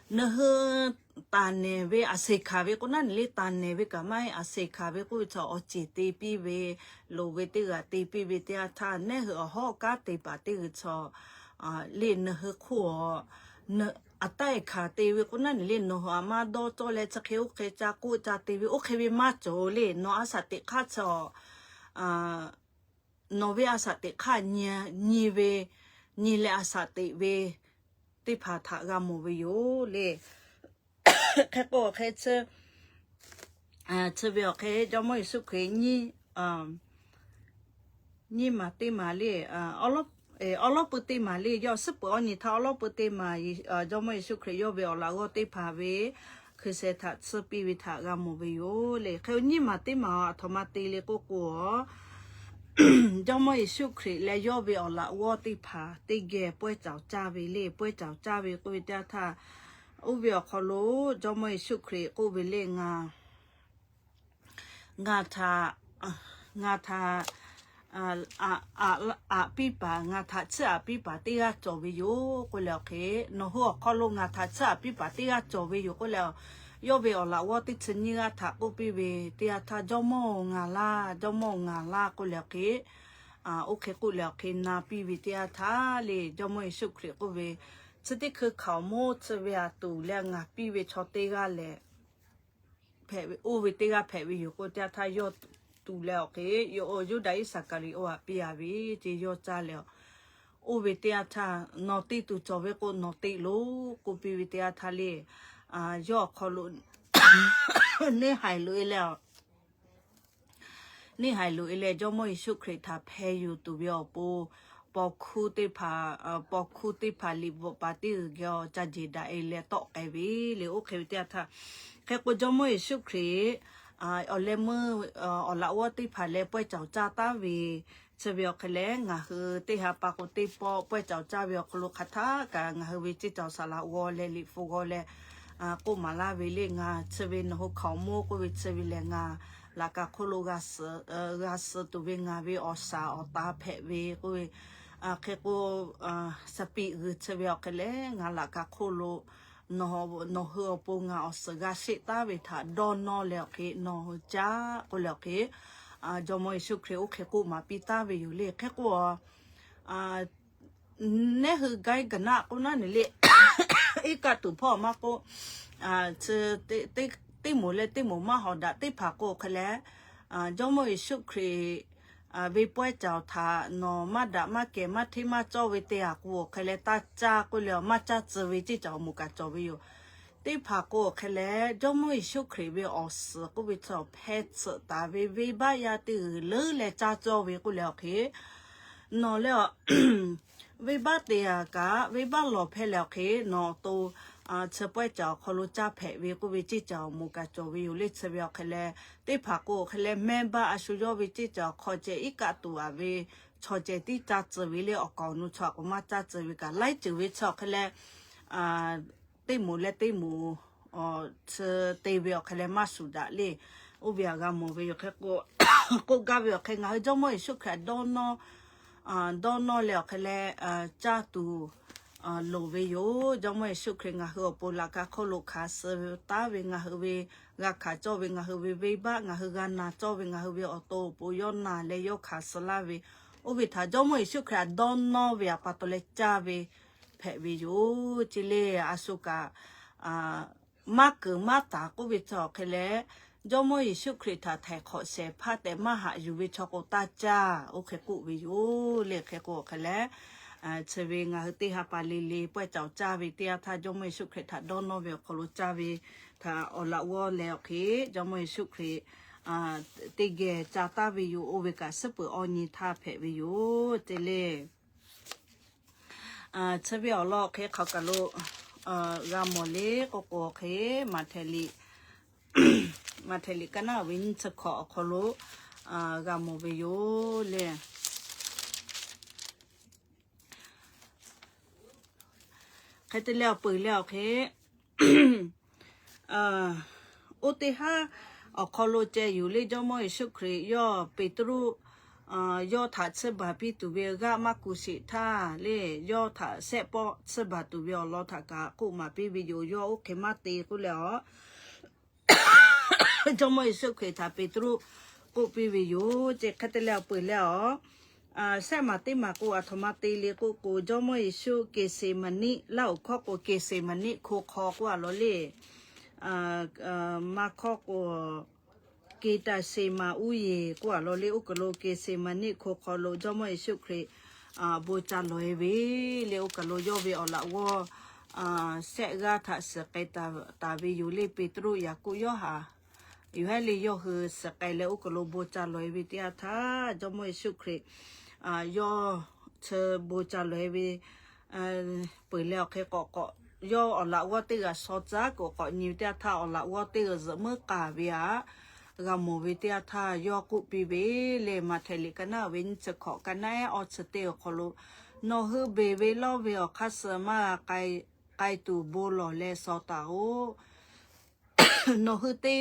nawˬ hui taˍ nehˬ ve aˬ seˍ hkanˍ ve k'o naˉ nehˬ le, taˍ nehˬ ve kaꞈ maˇ heˆ, aˬ seˍ hkanˍ ve k'oˆ ve chaw awˬ ceˬ te piˇ ve, loˍ ve teˇ g'aˇ te piˇ ve teˇ yanˇ htaˇ, neˉ hui awˬ hawˉ kanˉ te paˍ teˇ g'uiˬ chaw le nawˬ hui hk'oˆ aꞈ taˇ e hkanˍ te ve k'o naˉ nehˬ le, nawˬ hui aꞈ maˇ dawˇ cawˇ leh chi hk'e oˇ hk'e ca k'oˆ ca te ve oˇ hk'e ve maˇ cawˬ le. Nawˬ a shaꞈ teꞈ hk'aˇ chi nawˬ ve a shaꞈ teꞈ hk'aˇ nyi ve, nyi leh a shaꞈ teꞈ ve teˇ hpaˍ htaꞈ g'a mawˬ ve yoˬ le. Hk'e k'o hk'e chi ve awˬ hk'e Jawˇmawˇ Yeˍsuˆ Hkriꞈ nyiˇ maˬ teˇ maˬ le, awˉ lawˉ pui teˇ maˬ le, yawˇ suhˉ peuˬ awˇ nyi htaˇ awˉ lawˉ pui teˇ maˬ Jawˇmawˇ Yeˍsuˆ Hkriꞈ yawˇ ve awˬ laꞈ g'awˇ teˇ hpaˍ ve hkui sheh htaꞈ tsuhˇ piˇ ve htaꞈ g'a mawˬ ve yoˬ le. Hk'e nyiˇ maˬ teˇ maˬ aˬ htoꞈ ma te le k'oˆ k'o, Jawˇmawˇ Yeˍsuˆ Hkriꞈ leh yawˇ ve awˬ laꞈ g'awˇ teˇ hpaˍ teˇ geh pawehˇ caoˬ caˇ ve le. Pawehˇ caoˬ caˇ ve k'oˆ ve teˇ yanˇ htaˇ, oˇ ve awˬ hk'aw lo Jawˇmawˇ Yeˍsuˆ Hkriꞈ k'oˆ ve le, ngaˬ ngaˬ htaꞈ, ngaˬ htaꞈ aꞈ piˇ paˍ, ngaˬ htaꞈ tsuhˇ aꞈ piˇ paˍ teˇ g'aˇ cawˬ ve yoˬ k'oˆ leh awˬ hk'e, nawˬ hui awˬ hk'aw lo ngaˬ htaꞈ tsuhˇ aꞈ piˇ paˍ teˇ g'aˇ cawˬ ve yoˬ k'oˆ leh, yawˇ ve awˬ laꞈ g'awˇ teˇ chi nyiˇ g'aˇ htaꞈ k'oˆ piˇ ve teˇ yanˇ htaˇ, Jawˇmawˇ-oˬ, ngaˬ laˇ, Jawˇmawˇ-oˬ, ngaˬ laˇ k'oˆ leh awˬ hk'e, oˇ hk'e k'oˆ leh awˬ hk'e na piˇ ve teˇ yanˇ htaˇ le, Jawˇmawˇ Yeˍsuˆ Hkriꞈ k'oˆ ve, chi teˇ hkui hkaoˍ monˇ chi ve aꞈ tuˬ leh ngaˬ piˇ ve chaw teˇ g'aˇ lehˬ, hpehꞈ ve, oˇ ve teˇ g'aˇ hpehꞈ ve yoˬ k'oˆ teˇ yanˇ htaˇ yawˇ tuˬ leh awˬ hk'e, Yuˇdaꞈ Iˉsaˍkaˍriˍoˆ aꞈ piˇ a ve ce yawˇ caˇ leh, oˇ ve teˇ yanˇ htaˇ nawˬ te tuˬ cawˬ ve k'o nawˬ te loˬ k'oˆ piˇ ve teˇ yanˇ htaˇ le, yawˇ awˬ hk'aw lo neˇ haiˬ loꞈ e leh neˇ haiˬ loꞈ e leh Jawˇmawˇ Yeˍsuˆ Hkriꞈ htaꞈ hpeh yuˬ tuˬ ve awˬ pon, paw hkuˇ teˇ hpaˍ, paw hkuˇ teˇ hpaˍ liꞈ bvuhꞈ paˍ teˇ g'uiˬ geh awˬ ca jeˬ daꞈ e leh tawˆ k'ai ve le. Oˇ hk'e ve teˇ yanˇ htaˇ, hk'e k'o Jawˇmawˇ Yeˍsuˆ Hkriꞈ awˬ leh meuˇ awˬ laꞈ g'awˇ teˇ hpaˍ leh pawehˇ caoˬ caˇ taˉ ve Chi ve awˬ hk'e leh ngaˬ hui teˇ ha pa k'o teˇ pawˆ pawehˇ caoˬ caˇ ve awˬ hk'aw lo hk'aˬ htaˇ kaꞈ ngaˬ hui ve ceˇ caoˬ saˍ laꞈ g'awˇ leh liꞈ hpu g'awˇ leh k'oˆ maˍ laˇ ve le. Ngaˬ chi ve nawˬ hui hkaoˍmonˇ k'oˆ ve chi ve lehˬ, ngaˬ laꞈ ka hk'oˆ lo g'a suh tuˬ ve ngaˬ ve awˬ shaˍ awˬ ta hpehꞈ ve k'oˆ ve, hk'e k'o, saˍ piꞈ g'uiˬ chi ve awˬ hk'e leh ngaˬ laꞈ ka hk'oˆ lo nawˬ hui awˬ pon ngaˬ awˬ suhˍ g'a sheˆ taˉ ve htaꞈ dawˇ nawˇ leh awˬ hk'e nawˬ hui caˇ k'oˆ leh awˬ hk'e, Jawˇmawˇ Yeˍsuˆ Hkriꞈ oˇ hk'e k'oˆ maˍ piˇ taˉ ve yoˬ le. Hk'e k'o, neˉ hui gaiˇ gaˬ naˆ k'oˆ naˉ ne le, iˉ kaˆ tuˬ hpawˇ maˇ k'oˆ, teˇ moˍ leh teˇ moˍ maˇ hawˍ daꞈ teˇ hpaˍ k'o awˬ hk'e leh, Jawˇmawˇ Yeˍsuˆ Hkriꞈ ve pawehˇ caoˬ htaꞈ nawˬ maˇ daꞈ maˇ kehˬ maˇ hteˇ maˇ cawˇ ve te a k'o awˬ hk'e leh taˇ caˇ k'oˆ leh maˇ caˇ tcuh ve ceˇ caoˬ moˍ kaꞈ cawˬ ve yoˬ. Teˇ hpaˍ k'o awˬ hk'e leh Jawˇmawˇ Yeˍsuˆ Hkriꞈ ve awˬ suhˍ k'oˆ ve chi hpeh tsuhꞈ taˍ ve venˇbaˆ yaˇ teˇ g'uiˬ leuˉ leh caˇ cawˇ ve k'oˆ leh awˬ hk'e, nawˬ leh venˇbaˆ te a kaꞈ venˇbaˆ lawˬ hpehˇ leh awˬ hk'e nawˬ awˬ to chi pawehˇ caoˬ awˬ hk'aw lo caˇ hpehꞈ ve k'oˆ ve ceˇ caoˬ moˍ kaꞈ cawˬ ve yoˬ le. Chi ve awˬ hk'e leh teˇ hpaˍ k'o awˬ hk'e leh mehˇ baˆ a shu yawˇ ve ceˇ caoˬ hk'aw ceh iˉ kaˆ tuˬ a ve chaw ceh tiˉ caˇ tcuh ve le. Awˬ kaˍ awˬ nu chaw a k'o maˇ caˇ tcuh ve kaꞈ laiˉ ceuˬ ve chi awˬ hk'e leh teˇ moˍ leh teˇ moˍ chi te ve awˬ hk'e leh maˇ shuˍ daꞈ le. Oˇ ve a g'a mawˬ ve yoˬ. Hk'e k'o, k'oˆ gaˇ ve awˬ hk'e ngaˬ hui Jawˇmawˇ Yeˍsuˆ Hkriꞈ dawˇ nawˇ, dawˇ nawˇ leh awˬ hk'e leh caˇ tuˬ loˍ ve yoˬ. Jawˇmawˇ Yeˍsuˆ Hkriꞈ ngaˬ hui awˬ pon laꞈ ka hk'oˆ lo hkanˍ suh taˉ ve ngaˬ hui ve g'a hkanˍ cawˇ ve ngaˬ hui ve venˇbaˆ ngaˬ hui g'a na cawˇ ve ngaˬ hui ve awˬ to awˬ pon yawˇ na leh yawˇ hkanˍ suh laˇ ve, oˇ ve htaꞈ Jawˇmawˇ Yeˍsuˆ Hkriꞈ a dawˇ nawˇ ve a pa taw leh caˇ ve hpehꞈ ve yoˬ. Chi le a shu kaꞈ maˇ keunˍ maˇ taˍ k'oˆ ve chi awˬ hk'e leh, Jawˇmawˇ Yeˍsuˆ Hkriꞈ htaꞈ htaiˍ hk'awꞈ shehˍ hpaˇ tehꞈ maˇ haꞈ yuˬ ve chaw k'o taˇ caˇ oˇ hk'e k'oˆ ve yoˬ le. Hk'e k'o awˬ hk'e leh, chi ve ngaˬ hui teˇ ha pa le le pawehˇ caoˬ caˇ ve teˇ yanˇ htaˇ Jawˇmawˇ Yeˍsuˆ Hkriꞈ htaꞈ dawˇ nawˇ ve awˬ hk'aw lo caˇ ve htaꞈ awˬ laꞈ g'awˇ leh awˬ hk'e Jawˇmawˇ Yeˍsuˆ Hkriꞈ teˇ geh ca taˍ ve yoˬ. Oˇ ve kaꞈ suhˉ peuˬ awˇ nyi htaˇ hpehꞈ ve yoˬ te le. Chi ve awˬ lawn awˬ hk'e hk'aˬ kaˬ lo g'a mawˬ le k'oˆ k'o awˬ hk'e, Maꞈhtehˍ liꞈ, Maꞈhtehˍ liꞈ kaˉ naˉ ve nyiˇ chi hkawꞈ awˬ hk'aw lo g'a mawˬ ve yoˬ le. Hk'e te leh awˬ peuˬ leh awˬ hk'e, oˇ teˇ haˉ awˬ hk'aw lo ceh yuˬ le. Jawˇmawˇ Yeˍsuˆ Hkriꞈ yawˇ Peˍtruˆ yawˇ htaꞈ tsuhˇ baˬ piˇ tuˬ ve g'aˇ maˇ kuˬ sheˍ htaˇ le, yawˇ htaꞈ shehˆ pawˆ tsuhˇ baˬ tuˬ ve awˬ lawn htaꞈ kaꞈ k'oˆ maˍ piˇ ve yoˬ. Yawˇ oˇ hk'e maˇ te k'oˆ leh a, Jawˇmawˇ Yeˍsuˆ Hkriꞈ htaꞈ Peˍtruˆ k'oˆ piˇ ve yoˬ ce. Hk'e te leh awˬ peuˬ leh a, shehˆ maˬ teˇ maˬ k'o aˬ htoꞈ ma te le k'oˆ k'o, Jawˇmawˇ Yeˍsuˆ Keˍseˍmaˍniˆ, Laˇ huˍ hkawˇ k'o Keˍseˍmaˍniˆ hko hk'aw k'oˆ a law le. Maˇ hkawˇ k'o Keˍtaˍseˍmaˍ uˇ yeˬ k'oˆ a law le. Oˇ kaˬ lo Keˍseˍmaˍniˆ hko hk'aw lo Jawˇmawˇ Yeˍsuˆ Hkriꞈ bon ca lawˬ e ve le. Oˇ kaˬ lo yawˇ ve awˬ laꞈ g'awˇ shehˆ g'aˇ htaꞈ shiˍ k'ai taˍ ve yoˬ le. Peˍtruˆ, Yaˍkoˆ, Yoˇhanˬ, Yoˇhanˬ le yawˇ hui shiˍ k'ai leh oˇ kaˬ lo bon ca lawˬ e ve teˇ yanˇ htaˇ Jawˇmawˇ Yeˍsuˆ Hkriꞈ yawˇ chi bon ca lawˬ e ve peuˬ leh awˬ hk'e k'awꞈ k'awꞈ yawˇ awˬ laꞈ g'awˇ teˇ g'aˇ shaw tcuh k'o k'awꞈ nyi ve teˇ yanˇ htaˇ awˬ laꞈ g'awˇ teˇ g'aˇ zuhꞈ meuˉ k'aˍ ve aꞈ g'a mawˬ ve teˇ yanˇ htaˇ yawˇ k'oˆ piˇ ve le. Maꞈhtehˍ liꞈ kaˉ naˉ ve nyiˇ chi hkawꞈ kaˉ naˉ ehˉ awˇ chi teˇ awˬ hk'aw lo, Nawˬ hui beˬ ve lawˇ ve awˬ hk'aˇ suh maˇ g'a k'ai tuˬ bon lawˬ leh shaw taˍ oꞈ. Nawˬ hui te,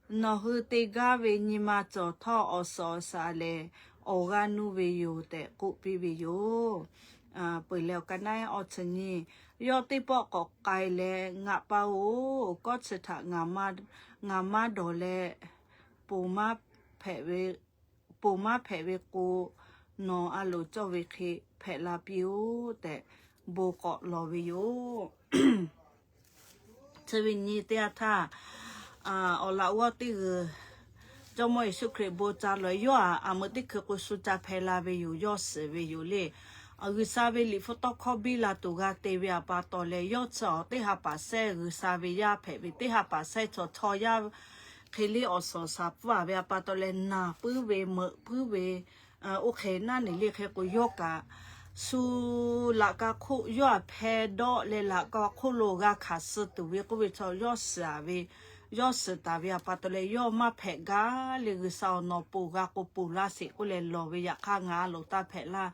nawˬ hui te gaˇ ve nyi ma cawˬ htawˇ awˬ suhˍ awˬ shaˍ lehˬ awˬ g'aˇ nuˇ ve yoˬ tehꞈ k'oˆ piˇ ve yoˬ. Peuˬ leh awˬ kaˉ naˉ ehˉ awˇ chi nyi, yawˇ teˇ pawˆ k'awꞈ k'ai leh, Ngaˬ pa-oˬ, kawˆ chi htaꞈ ngaˬ maˇ dawˬ leh, ponˬ maˇ hpehꞈ ve k'o, nawˬ a loˍ cawˇ ve hk'e hpehꞈ la piˇ-oˆ tehꞈ bon k'awꞈ lawˬ ve yoˬ. Chi ve nyi teˇ yanˇ htaˇ, awˬ laꞈ g'awˇ teˇ g'uiˬ Jawˇmawˇ Yeˍsuˆ Hkriꞈ bon ca lawˬ yawˇ aꞈ, aˬ meuꞈ teˇ hkui k'o shu ca hpehꞈ la ve yoˬ. Yawˇ shiˍ ve yoˬ le. G'uiˬsha ve liꞈ hpu tawˇ hkawˇ biˇ la tuˬ g'a te ve aꞈ pa taw leh, yawˇ chi awˬ teˇ ha paˍ sehˇ G'uiˬsha ve yaˇ hpehꞈ ve, teˇ ha paˍ sehˇ chaw chaw yaˇ hk'e le awˬ suhˍ awˬ shaˍ pfuhˇ a ve aꞈ pa taw leh naˬ puiˉ ve meuꞈ puiˉ ve, oˇ hk'e naˉ ne le. Hk'e k'o yawˇ kaꞈ shu laꞈ ka hk'oˆ yawˇ aꞈ hpeh dawˆ leh laꞈ ka hk'oˆ lo g'a hkanˍ suh tuˬ ve k'oˆ ve chaw yawˇ shiˍ a ve yawˇ suhˍ taˍ ve awˬ pa taw leh yawˇ maˇ hpehꞈ gaˇ le. G'uiˬsha awˬ nawˬ ponˬ g'a k'o ponˬ laˇ sheˍ k'oˆ leh lawˬ ve, yaꞈ hk'aˇ ngaˬ a loˍ taˇ hpehꞈ laˇ,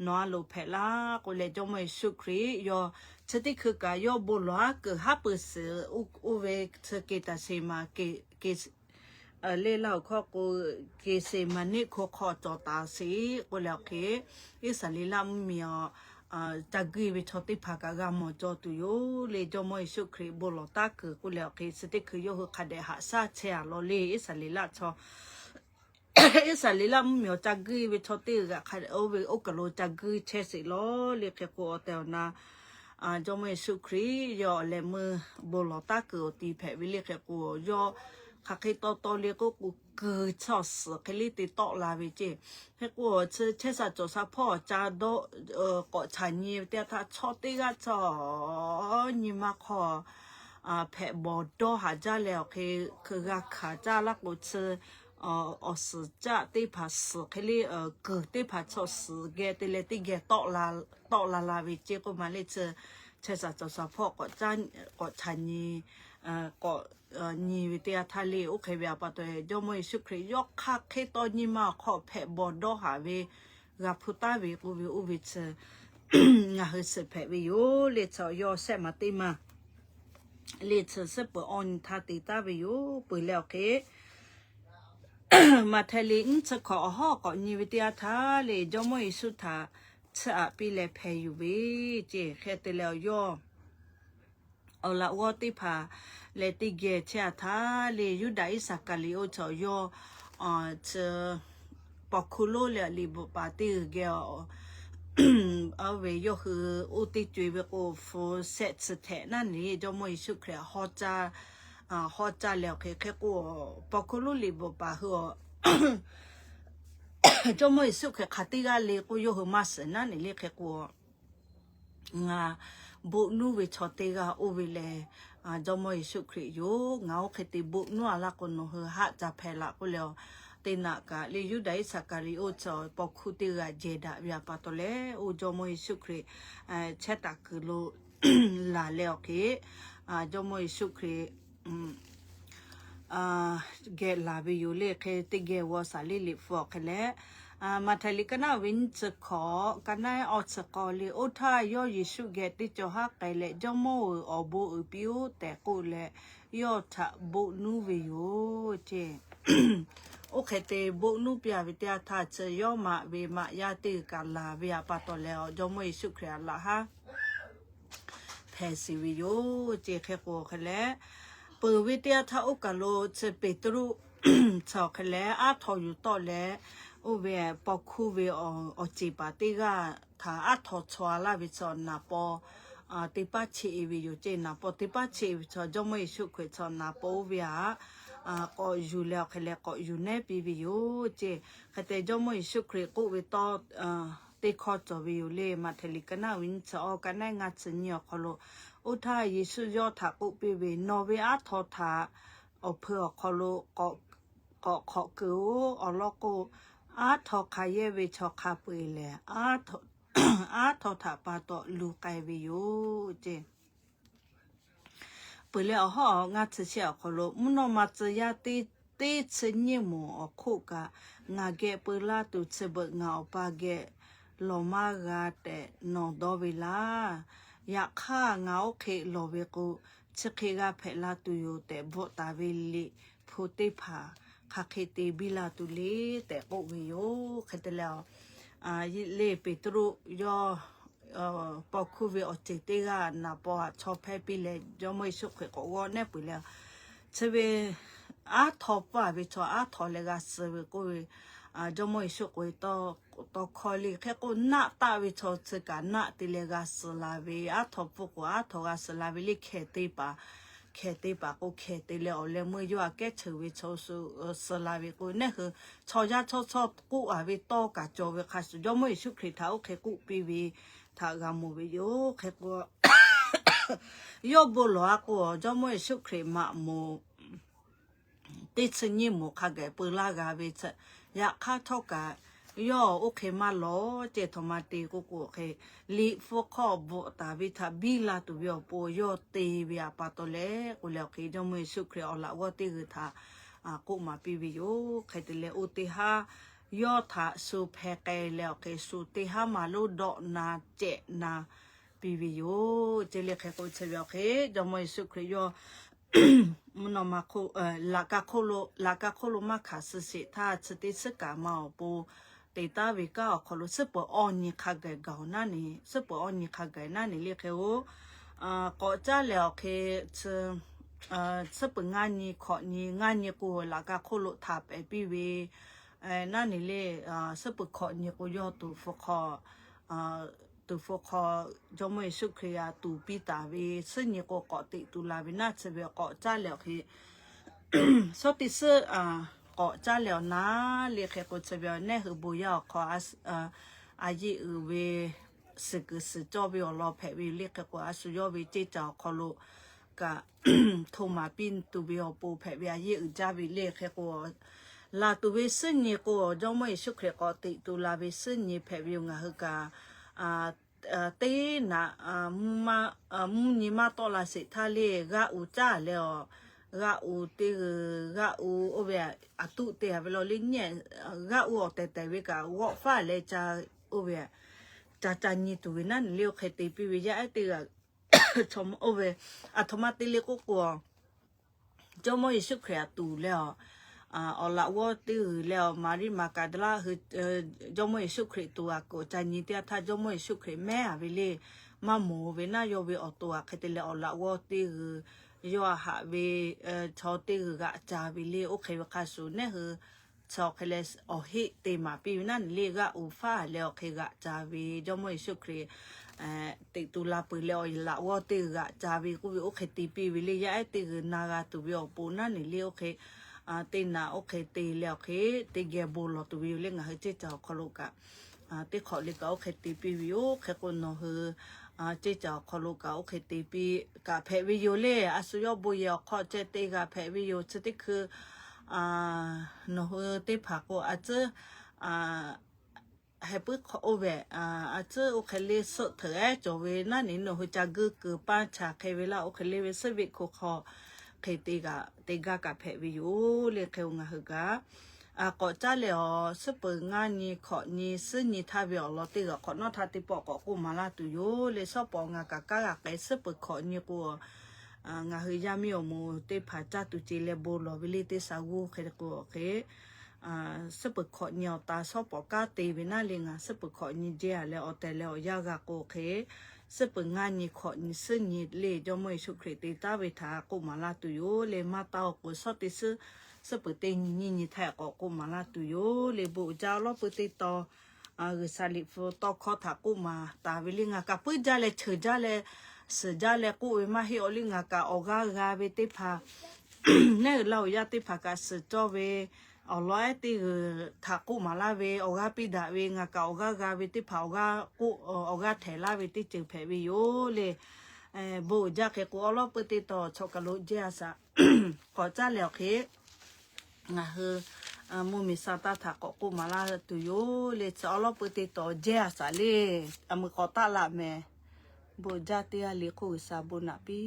nawˬ a loˍ hpehꞈ laˇ k'oˆ leh, Jawˇmawˇ Yeˍsuˆ Hkriꞈ yawˇ chi teˇ hkui kaꞈ yawˇ bon lawˬ aˉ kuiˬ haˉ pui suhˍ oˇ ve chi Keˍtaˍseˍmaˍ, Keˍ, Keˍ, le laˇ awˬ hkawˇ k'o, Keˍseˍmaˍniˆ hko hk'aw cawˬ taˍ sheˍ k'oˆ leh awˬ hk'e, Iˉsaˍreˍlaˆ mvuhˇmiˬ awˬ ca guiˇ ve chaw teˇ hpaˍ kaꞈ g'a mawˬ cawˬ tuˬ yoˬ le. Jawˇmawˇ Yeˍsuˆ Hkriꞈ bon lawˬ taˉ kuiˬ k'oˆ leh awˬ hk'e, chi teˇ hkui yawˇ hui hk'a dehꞈ haꞈ shaˉ chehˇ a law le. Iˉsaˍreˍlaˆ chaw, Iˉsaˍreˍlaˆ mvuhˇmiˬ awˬ ca guiˇ ve chaw teˇ g'aˇ hk'a oˇ ve oˇ kaˬ lo ca guiˇ chehˇ sheˍ law le. Hk'e k'o awˬ tehˬ awˬ na Jawˇmawˇ Yeˍsuˆ Hkriꞈ yawˇ awˬ leh meuˇ bon lawˬ taˉ kuiˬ awˬ ti hpehꞈ ve le. Hk'e k'o yawˇ hk'aˬ hk'e taw taw le k'oˆ k'o, kuiˬ chaw suhˍ hk'e le te tawˆ la ve ceˇ. Hk'e k'o chi chehˇ sha cawˬ sha hpawˇ ca dawˇ k'awꞈ caꞈ nyi ve teˇ yanˇ htaˇ, chaw teˇ g'aˇ chaw nyi ma hk'aw hpehꞈ bawˬ dawˇ haˍ jaˇ leh awˬ hk'e, hkui g'a hkanˍ caˇ laˇ k'o chi awˬ suhˍ caˆ teˇ hpaˍ suhˍ hk'e le, kuiˬ teˇ hpaˍ chaw suhˍ geh te leh teˇ geh tawˆ la la ve ceˇ k'oˆ ma le. Chi chehˇ sha cawˬ sha hpawˇ k'awꞈ caꞈ nyi, k'awꞈ nyi ve teˇ yanˇ htaˇ le. Oˇ hk'e ve awˬ pa taw Jawˇmawˇ Yeˍsuˆ Hkriꞈ yawˇ hk'aˬ hk'e taw nyi ma awˬ hk'aw hpehꞈ bawˬ dawˇ haˍ ve g'a hpu taˍ ve k'oˆ ve oˇ ve chi ngaˬ hui suhˍ hpehꞈ ve yoˬ le. Chi yawˇ shehˆ maˬ teˇ maˬ le chi suhˉ peuˬ awˇ nyi htaˇ te taˍ ve yoˬ. Peuˬ leh awˬ hk'e, Maꞈhtehˍ liꞈ nyiˇ chi hkawꞈ awˬ hawˉ k'awꞈ nyi ve teˇ yanˇ htaˇ le, Jawˇmawˇ Yeˍsuˆ htaꞈ tsuhˇ aꞈ piˇ leh hpeh yuˬ ve ceˇ. Hk'e te leh awˬ yawˇ awˬ laꞈ g'awˇ teˇ hpaˍ leh teˇ geh chehˇ a htaˇ le, Yuˇdaꞈ Iˉsaˍkaˍriˍoˆ chaw yawˇ chi paw hkuˇ lonˉ leh liꞈ bvuhꞈ paˍ teˇ g'uiˬ geh a ve yawˇ hui oˇ teˇ co e ve k'o, hpu shehˆ tsuhˇ htehꞈ naˉ neˬ Jawˇmawˇ Yeˍsuˆ Hkriꞈ hawˉ caˇ leh awˬ hk'e, hk'e k'o paw hkuˇ lonˉ liꞈ bvuhꞈ paˍ hui a Jawˇmawˇ Yeˍsuˆ Hkriꞈ hk'aˬ teˇ g'aˇ le k'oˆ yawˇ hui maˇ shiˍ naˉ neˬ le. Hk'e k'o ngaˬ bon nuˇ ve chaw teˇ g'aˇ oˇ ve lehˬ, Jawˇmawˇ Yeˍsuˆ Hkriꞈ yoˬ. Ngaˬ oˇ hk'e te bon nuˇ a laˇ k'o, nawˬ hui haˆ ca hpehꞈ laꞈ k'oˆ leh, teˇ naꞈ kaꞈ le Yuˇdaꞈ Iˉsaˍkaˍriˍoˆ chi paw hkuˇ teˇ g'aˇ jehˬ daꞈ ve awˬ pa taw leh, oˇ Jawˇmawˇ Yeˍsuˆ Hkriꞈ chehˇ taˍ kuiˬ lo laˬ leh awˬ hk'e, Jawˇmawˇ Yeˍsuˆ Hkriꞈ geh laˬ ve yoˬ le. Hk'e teˇ geh g'aw shaˍ le liꞈ hpu awˬ hk'e leh, Maꞈhtehˍ liꞈ ka naˉ ve nyiˇ chi hkawꞈ ka naˉ awˇ chi k'awˇ le, oˇ htaˇ yawˇ Yeˍsuˆ geh teˇ cawˬ haˉ k'ai leh, Jawˇmawˇ-oˬ, awˬ bon uiˍ piˇ-oˆ tehꞈ k'oˆ leh, yawˇ htaꞈ bon nuˇ ve yoˬ ceˇ. Oˇ hk'e te bon nuˇ piˇ a ve teˇ yanˇ htaˇ, chi yawˇ maꞈ ve maꞈ yaˇ teˇ g'uiˬ kaꞈ laˬ ve awˬ pa taw leh, Jawˇmawˇ Yeˍsuˆ Hkriꞈ a laꞈ haˉ hpehꞈ sheˍ ve yoˬ ceˇ. Hk'e k'o hk'e leh, peuˬ ve teˇ yanˇ htaˇ oˇ kaˬ lo chi Peˍtruˆ chi awˬ hk'e leh aˉ htaw yuˬ tawˆ leh, oˇ ve paw hkuˇ ve awˬ ceˬ paˍ teˇ g'aˇ htaꞈ aˉ htaw chaw a laˇ ve chi naˍ paw te paˉ cheˆ e ve yoˬ ceˇ. Naˍ paw te paˉ cheˆ e ve chi Jawˇmawˇ Yeˍsuˆ Hkriꞈ chi naˍ paw oˇ ve htaꞈ k'awꞈ yuˬ leh awˬ hk'e leh k'awꞈ yuˬ nehˉ piˇ ve yoˬ ceˇ. Hk'e te Jawˇmawˇ Yeˍsuˆ Hkriꞈ k'oˆ ve tawˇ teˇ hkawˇ cawˬ ve yoˬ le. Maꞈhtehˍ liꞈ ka naˉ ve nyiˇ chi awˇ ka naˉ ngaˇ chi nyiˇ awˬ hk'aw lo, oˇ htaˇ Yeˍsuˆ yawˇ htaꞈ k'oˆ piˇ ve, Nawˬ ve aˉ htaw htaꞈ awˬ hpui awˬ hk'aw lo k'awꞈ hk'awꞈ keu-oˬ. Awˬ lawn k'o, aˉ htaw hk'a yehˇ ve chaw hk'a peu-eˬ lehˬ, aˉ htaw htaꞈ pa taw lu k'ai ve yoˬ ceˇ. Peuˬ leh awˬ hawˉ ngaˇ chi shehˆ awˬ hk'aw lo, mvuhˇ naw ma tcuh yaˇ teˇ chi nyiˇ moˍ awˬ hk'oˆ kaꞈ ngaˬ geh peu laˇ tuˬ chi beuꞈ ngaˬ Awˬ pa geh lawˬ maˇ g'a tehꞈ nawˬ dawˇ ve laˇ. Yaꞈ hk'aˇ ngaˬ oˇ hk'e lawˬ ve k'o, chi hk'e g'a hpehꞈ la tuˬ yoˬ tehꞈ bvuhꞈ taˍ ve liꞈ hpu teˇ hpaˍ hk'aˬ hk'e te biˇ la tuˬ le tehꞈ k'oˆ ve yoˬ. Hk'e te leh, le Peˍtruˆ yawˇ paw hkuˇ ve awˬ ceˬ teˇ g'aˇ naˍ paw htaꞈ chaw hpehˇ piˇ leh Jawˇmawˇ Yeˍsuˆ Hkriꞈ k'awꞈ g'awˇ nehˉ peuˬ leh, chi ve aˉ htaw pfuhˇ a ve chaw aˉ htaw leh g'a suh ve k'oˆ ve, Jawˇmawˇ Yeˍsuˆ k'oˆ ve tawˇ hkawˇ le. Hk'e k'o naˆ taˆ ve chaw chi kaꞈ naˆ te leh g'a suh la ve, aˉ htaw pfuhˇ k'o aˉ htaw g'a suh la ve le. Hkehˬ te paˍ, hkehˬ te paˍ k'o hkehˬ te leh awˬ leh meuˇ yawˇ aꞈ kehˉ cheuˬ ve chaw suh la ve k'o, neˉ hui chaw yaˇ chawˇ chawˇ k'oˆ a ve tawˇ kaꞈ cawˬ ve hk'a shuˍ, Jawˇmawˇ Yeˍsuˆ Hkriꞈ htaꞈ oˇ hk'e k'oˆ piˇ ve htaꞈ g'a mawˬ ve yoˬ. Hk'e k'o, yawˇ bon lawˬ a k'o, Jawˇmawˇ Yeˍsuˆ Hkriꞈ maꞈ moˍ teˇ chi nyiˇ moˍ hk'a gaˬ peu laˇ g'a ve, yaꞈ hk'aˇ htawˇ kaꞈ yawˇ oˇ hk'e maˇ lawˬ ceh htawꞈ ma te k'oˆ k'o hk'e, liꞈ hpu hk'aw bvuhꞈ taˍ ve htaꞈ biˇ la tuˬ ve awˬ pon yawˇ te ve a pa taw leh k'oˆ leh awˬ hk'e, Jawˇmawˇ Yeˍsuˆ Hkriꞈ awˬ laꞈ g'awˇ teˇ g'uiˬ htaꞈ k'oˆ maˍ piˇ ve yoˬ. Hk'e te leh oˇ teˇ haˉ yawˇ htaꞈ shu hpeh k'ai leh awˬ hk'e shu teˇ haˉ maˬ lonˉ dawˆ na cehˬ na piˇ ve yoˬ. Chi le hk'e k'o chi ve awˬ hk'e, Jawˇmawˇ Yeˍsuˆ Hkriꞈ yawˇ mvuhˇ naw ma hk'oˆ, laꞈ ka hk'oˆ lo maˇ hkanˍ suh sheˍ htaˇ, chi teˇ suhˉ kaꞈ ma awˬ pon te taˉ ve kanˉ awˬ hk'aw lo suhˉ peuˬ awˇ nyi hk'a gaˬ gaˬ-oˬ naˉ ne, suhˉ peuˬ awˇ nyi hk'a gaˬ naˉ ne le hk'e-o, k'awꞈ caˉ leh awˬ hk'e, suhˉ peuˬ ngaˇ nyi hkawꞈ nyi, ngaˇ nyi k'o laꞈ ka hk'oˆ lo htaꞈ pehˍ piˇ ve naˉ ne le, suhˉ peuˬ hkawꞈ nyi k'o yawˇ tuˍ hpu hk'aw, tuˍ hpu hk'aw Jawˇmawˇ Yeˍsuˆ Hkriꞈ g'a tuˍ piˇ taˍ ve, suhˉ nyi k'o k'awꞈ teꞈ tu la ve naˉ chi ve k'awꞈ caˉ leh awˬ hk'e, suhˉ teˇ suhˉ k'awꞈ caˉ leh awˬ naˉ le hk'e k'o chi ve awˬ nehˇ hui bon yaˇ awˬ hk'aw a yeˇ uiˍ ve suhˍ kuiˬ suhˍ cawˇ ve awˬ lawn hpehꞈ ve yoˬ le hk'e k'o, a shu yawˇ ve ceˇ caˬ awˬ hk'aw lo kaꞈ hto maˍ piˇ tuˬ ve awˬ pon hpehꞈ ve a yeˇ uiˍ jaˇ ve le hk'e k'o, laˬ tuˬ ve suhˉ nyi k'o Jawˇmawˇ Yeˍsuˆ Hkriꞈ k'awꞈ teꞈ tu la ve suhˉ nyi hpehꞈ ve yoˬ. Ngaˬ hui kaꞈ teˇ naꞈ mvuhˇ nyi maˇ tawˆ la sheˍ htaˇ le, g'aˆ u caˇ leh awˬ, g'aˆ u teˇ g'uiˬ g'aˆ u oˇ ve aˬ tuˆ te a ve law le nyi, g'aˆ u awˬ tehˬ tehˬ ve kaꞈ g'awˆ faˉ leh ca, oˇ ve ca ca nyi tuˬ ve naˉ ne le oˇ hk'e te piˇ ve yaˇ ehˉ teˇ g'aˇ, oˇ ve aˬ htoꞈ ma te le k'oˆ k'o, Jawˇmawˇ Yeˍsuˆ Hkriꞈ aꞈ tuˍ leh awˬ, awˬ laꞈ g'awˇ teˇ g'uiˬ leh awˬ Maˍriˆ Maˍkaˍdaˍlaˆ hui Jawˇmawˇ Yeˍsuˆ Hkriꞈ tuˍ aꞈ k'oꞈ ca nyi teˇ yanˇ htaˇ Jawˇmawˇ Yeˍsuˆ Hkriꞈ mehˉ a ve le, maˇ moˍ ve naˉ yawˇ ve awˬ to aꞈ hk'e te leh awˬ laꞈ g'awˇ teˇ g'uiˬ yawˇ a haꞈ ve chaw teˇ g'uiˬ g'aꞈ ca ve le oˇ hk'e ve hk'a shuˍ nehˉ hui chi awˬ hk'e leh awˬ heˆ te maˍ piˇ ve naˉ ne le g'aˆ u faˉ leh awˬ hk'e g'aꞈ ca ve Jawˇmawˇ Yeˍsuˆ Hkriꞈ teꞈ tu la peuˬ leh awˬ laꞈ g'awˇ teˇ g'uiˬ g'aꞈ ca ve k'oˆ ve oˇ hk'e te piˇ ve le yaˇ ehˉ teˇ g'uiˬ na g'a tuˬ ve awˬ pon naˉ ne le oˇ hk'e, teˇ naꞈ oˇ hk'e te leh awˬ hk'e teˇ geh bon lawˬ tuˬ ve yoˬ le ngaˬ hui ceˇ caˬ awˬ hk'aw lo kaꞈ teˇ hk'awꞈ le kaꞈ oˇ hk'e te piˇ ve yoˬ. Hk'e k'o nawˬ hui ceˇ caˬ awˬ hk'aw lo kaꞈ oˇ hk'e te piˇ kaꞈ hpehꞈ ve yoˬ le. A shu yawˇ bon yehˬ awˬ hk'aw ceh te g'a hpehꞈ ve yoˬ. Chi teˇ hkui nawˬ hui teˇ hpaˍ k'o a tcuhˉ heh puiˉ hk'aw oˇ ve, a tcuhˉ oˇ hk'e le suhˆ hteuꞈ ehˉ cawˬ ve naˉ ne nawˬ hui ca guˇ kuiˬ paˇ chaˬ hk'e ve laˇ oˇ hk'e le ve suhˆ veˆ hko hk'aw hk'e te g'a te gaˇ kaꞈ hpehꞈ ve yoˬ le. Hk'e ngaˬ hui kaꞈ k'awꞈ caˉ leh awˬ suhˉ peuˬ ngaˇ nyi hkawꞈ nyi suhˉ nyi htaˇ ve awˬ lawn teˇ g'aˇ hk'awꞈ nawˉ htaˇ teˇ pawˆ k'awꞈ k'oˆ maˍ laˇ tuˬ yoˬ le. Shawˉ pawˍ ngaˬ kaꞈ kanˉ g'a k'ai suhˉ peuˬ hkawꞈ nyi k'o, ngaˬ hui yaˇ miˇ awˬ moˍ teˇ hpaˍ caˇ tuˬ ce leh bon lawˬ ve le teˇ sha g'uˇ hk'e k'o hk'e, suhˉ peuˬ hkawꞈ nyi awˬ ta shawˉ pawˍ kanˉ te ve naˉ le ngaˬ suhˉ peuˬ hkawꞈ nyi jehˇ a leh awˬ tehˬ leh awˬ yanˇ g'a k'o hk'e, suhˉ peuˬ ngaˇ nyi hkawꞈ nyi suhˉ nyi le Jawˇmawˇ Yeˍsuˆ Hkriꞈ te taˉ ve htaꞈ k'oˆ maˍ laˇ tuˬ yoˬ le. Maˇ taˇ awˬ k'o shawˉ teˇ suhˉ, suhˉ peuˬ teˇ nyi nyiˇ nyi htaˇ k'awꞈ k'oˆ maˍ laˇ tuˬ yoˬ le. Bon jaˇ awˬ lawˉ pui teˇ taw G'uiˬsha liꞈ hpu tawˇ hkawˇ htaꞈ k'oˆ maˍ taˍ ve le ngaˬ kaꞈ puiˉ jaˇ leh cheuˬ jaˇ leh suhˍ jaˇ leh k'oˆ ve maˇ heˆ. Awˬ liˇ ngaˬ kaꞈ awˬ g'aˇ g'a ve teˇ hpaˍ, nehˉ uiˍ laˇ uiˍ yaˇ teˇ hpaˍ kaꞈ suhˍ cawˇ ve awˬ lawn ehˉ teˇ g'uiˬ htaꞈ k'oˆ maˍ laˇ ve awˬ g'aˇ piˇ daꞈ ve ngaˬ kaꞈ awˬ g'aˇ g'a ve teˇ hpaˍ awˬ g'aˇ k'oˆ awˬ g'aˇ htehˍ laˇ ve teˇ ceuˬ hpehꞈ ve yoˬ le. Bon uiˍ jaˇ hk'e k'o awˬ lawˉ pui teˇ taw chaw kaˬ lo jehˇ a shaꞈ k'awꞈ caˉ leh awˬ hk'e ngaˬ hui mvuhˇmiˬ sha taˇ htaꞈ k'awꞈ k'oˆ maˍ laˇ tuˬ yoˬ le. Chi awˬ lawˉ pui teˇ taw jehˇ a shaꞈ le, a meuꞈ k'awꞈ taˆ laꞈ mehˍ. Bon jaˇ teˇ g'aˇ le hk'oˆ G'uiˬsha bon naꞈ piˇ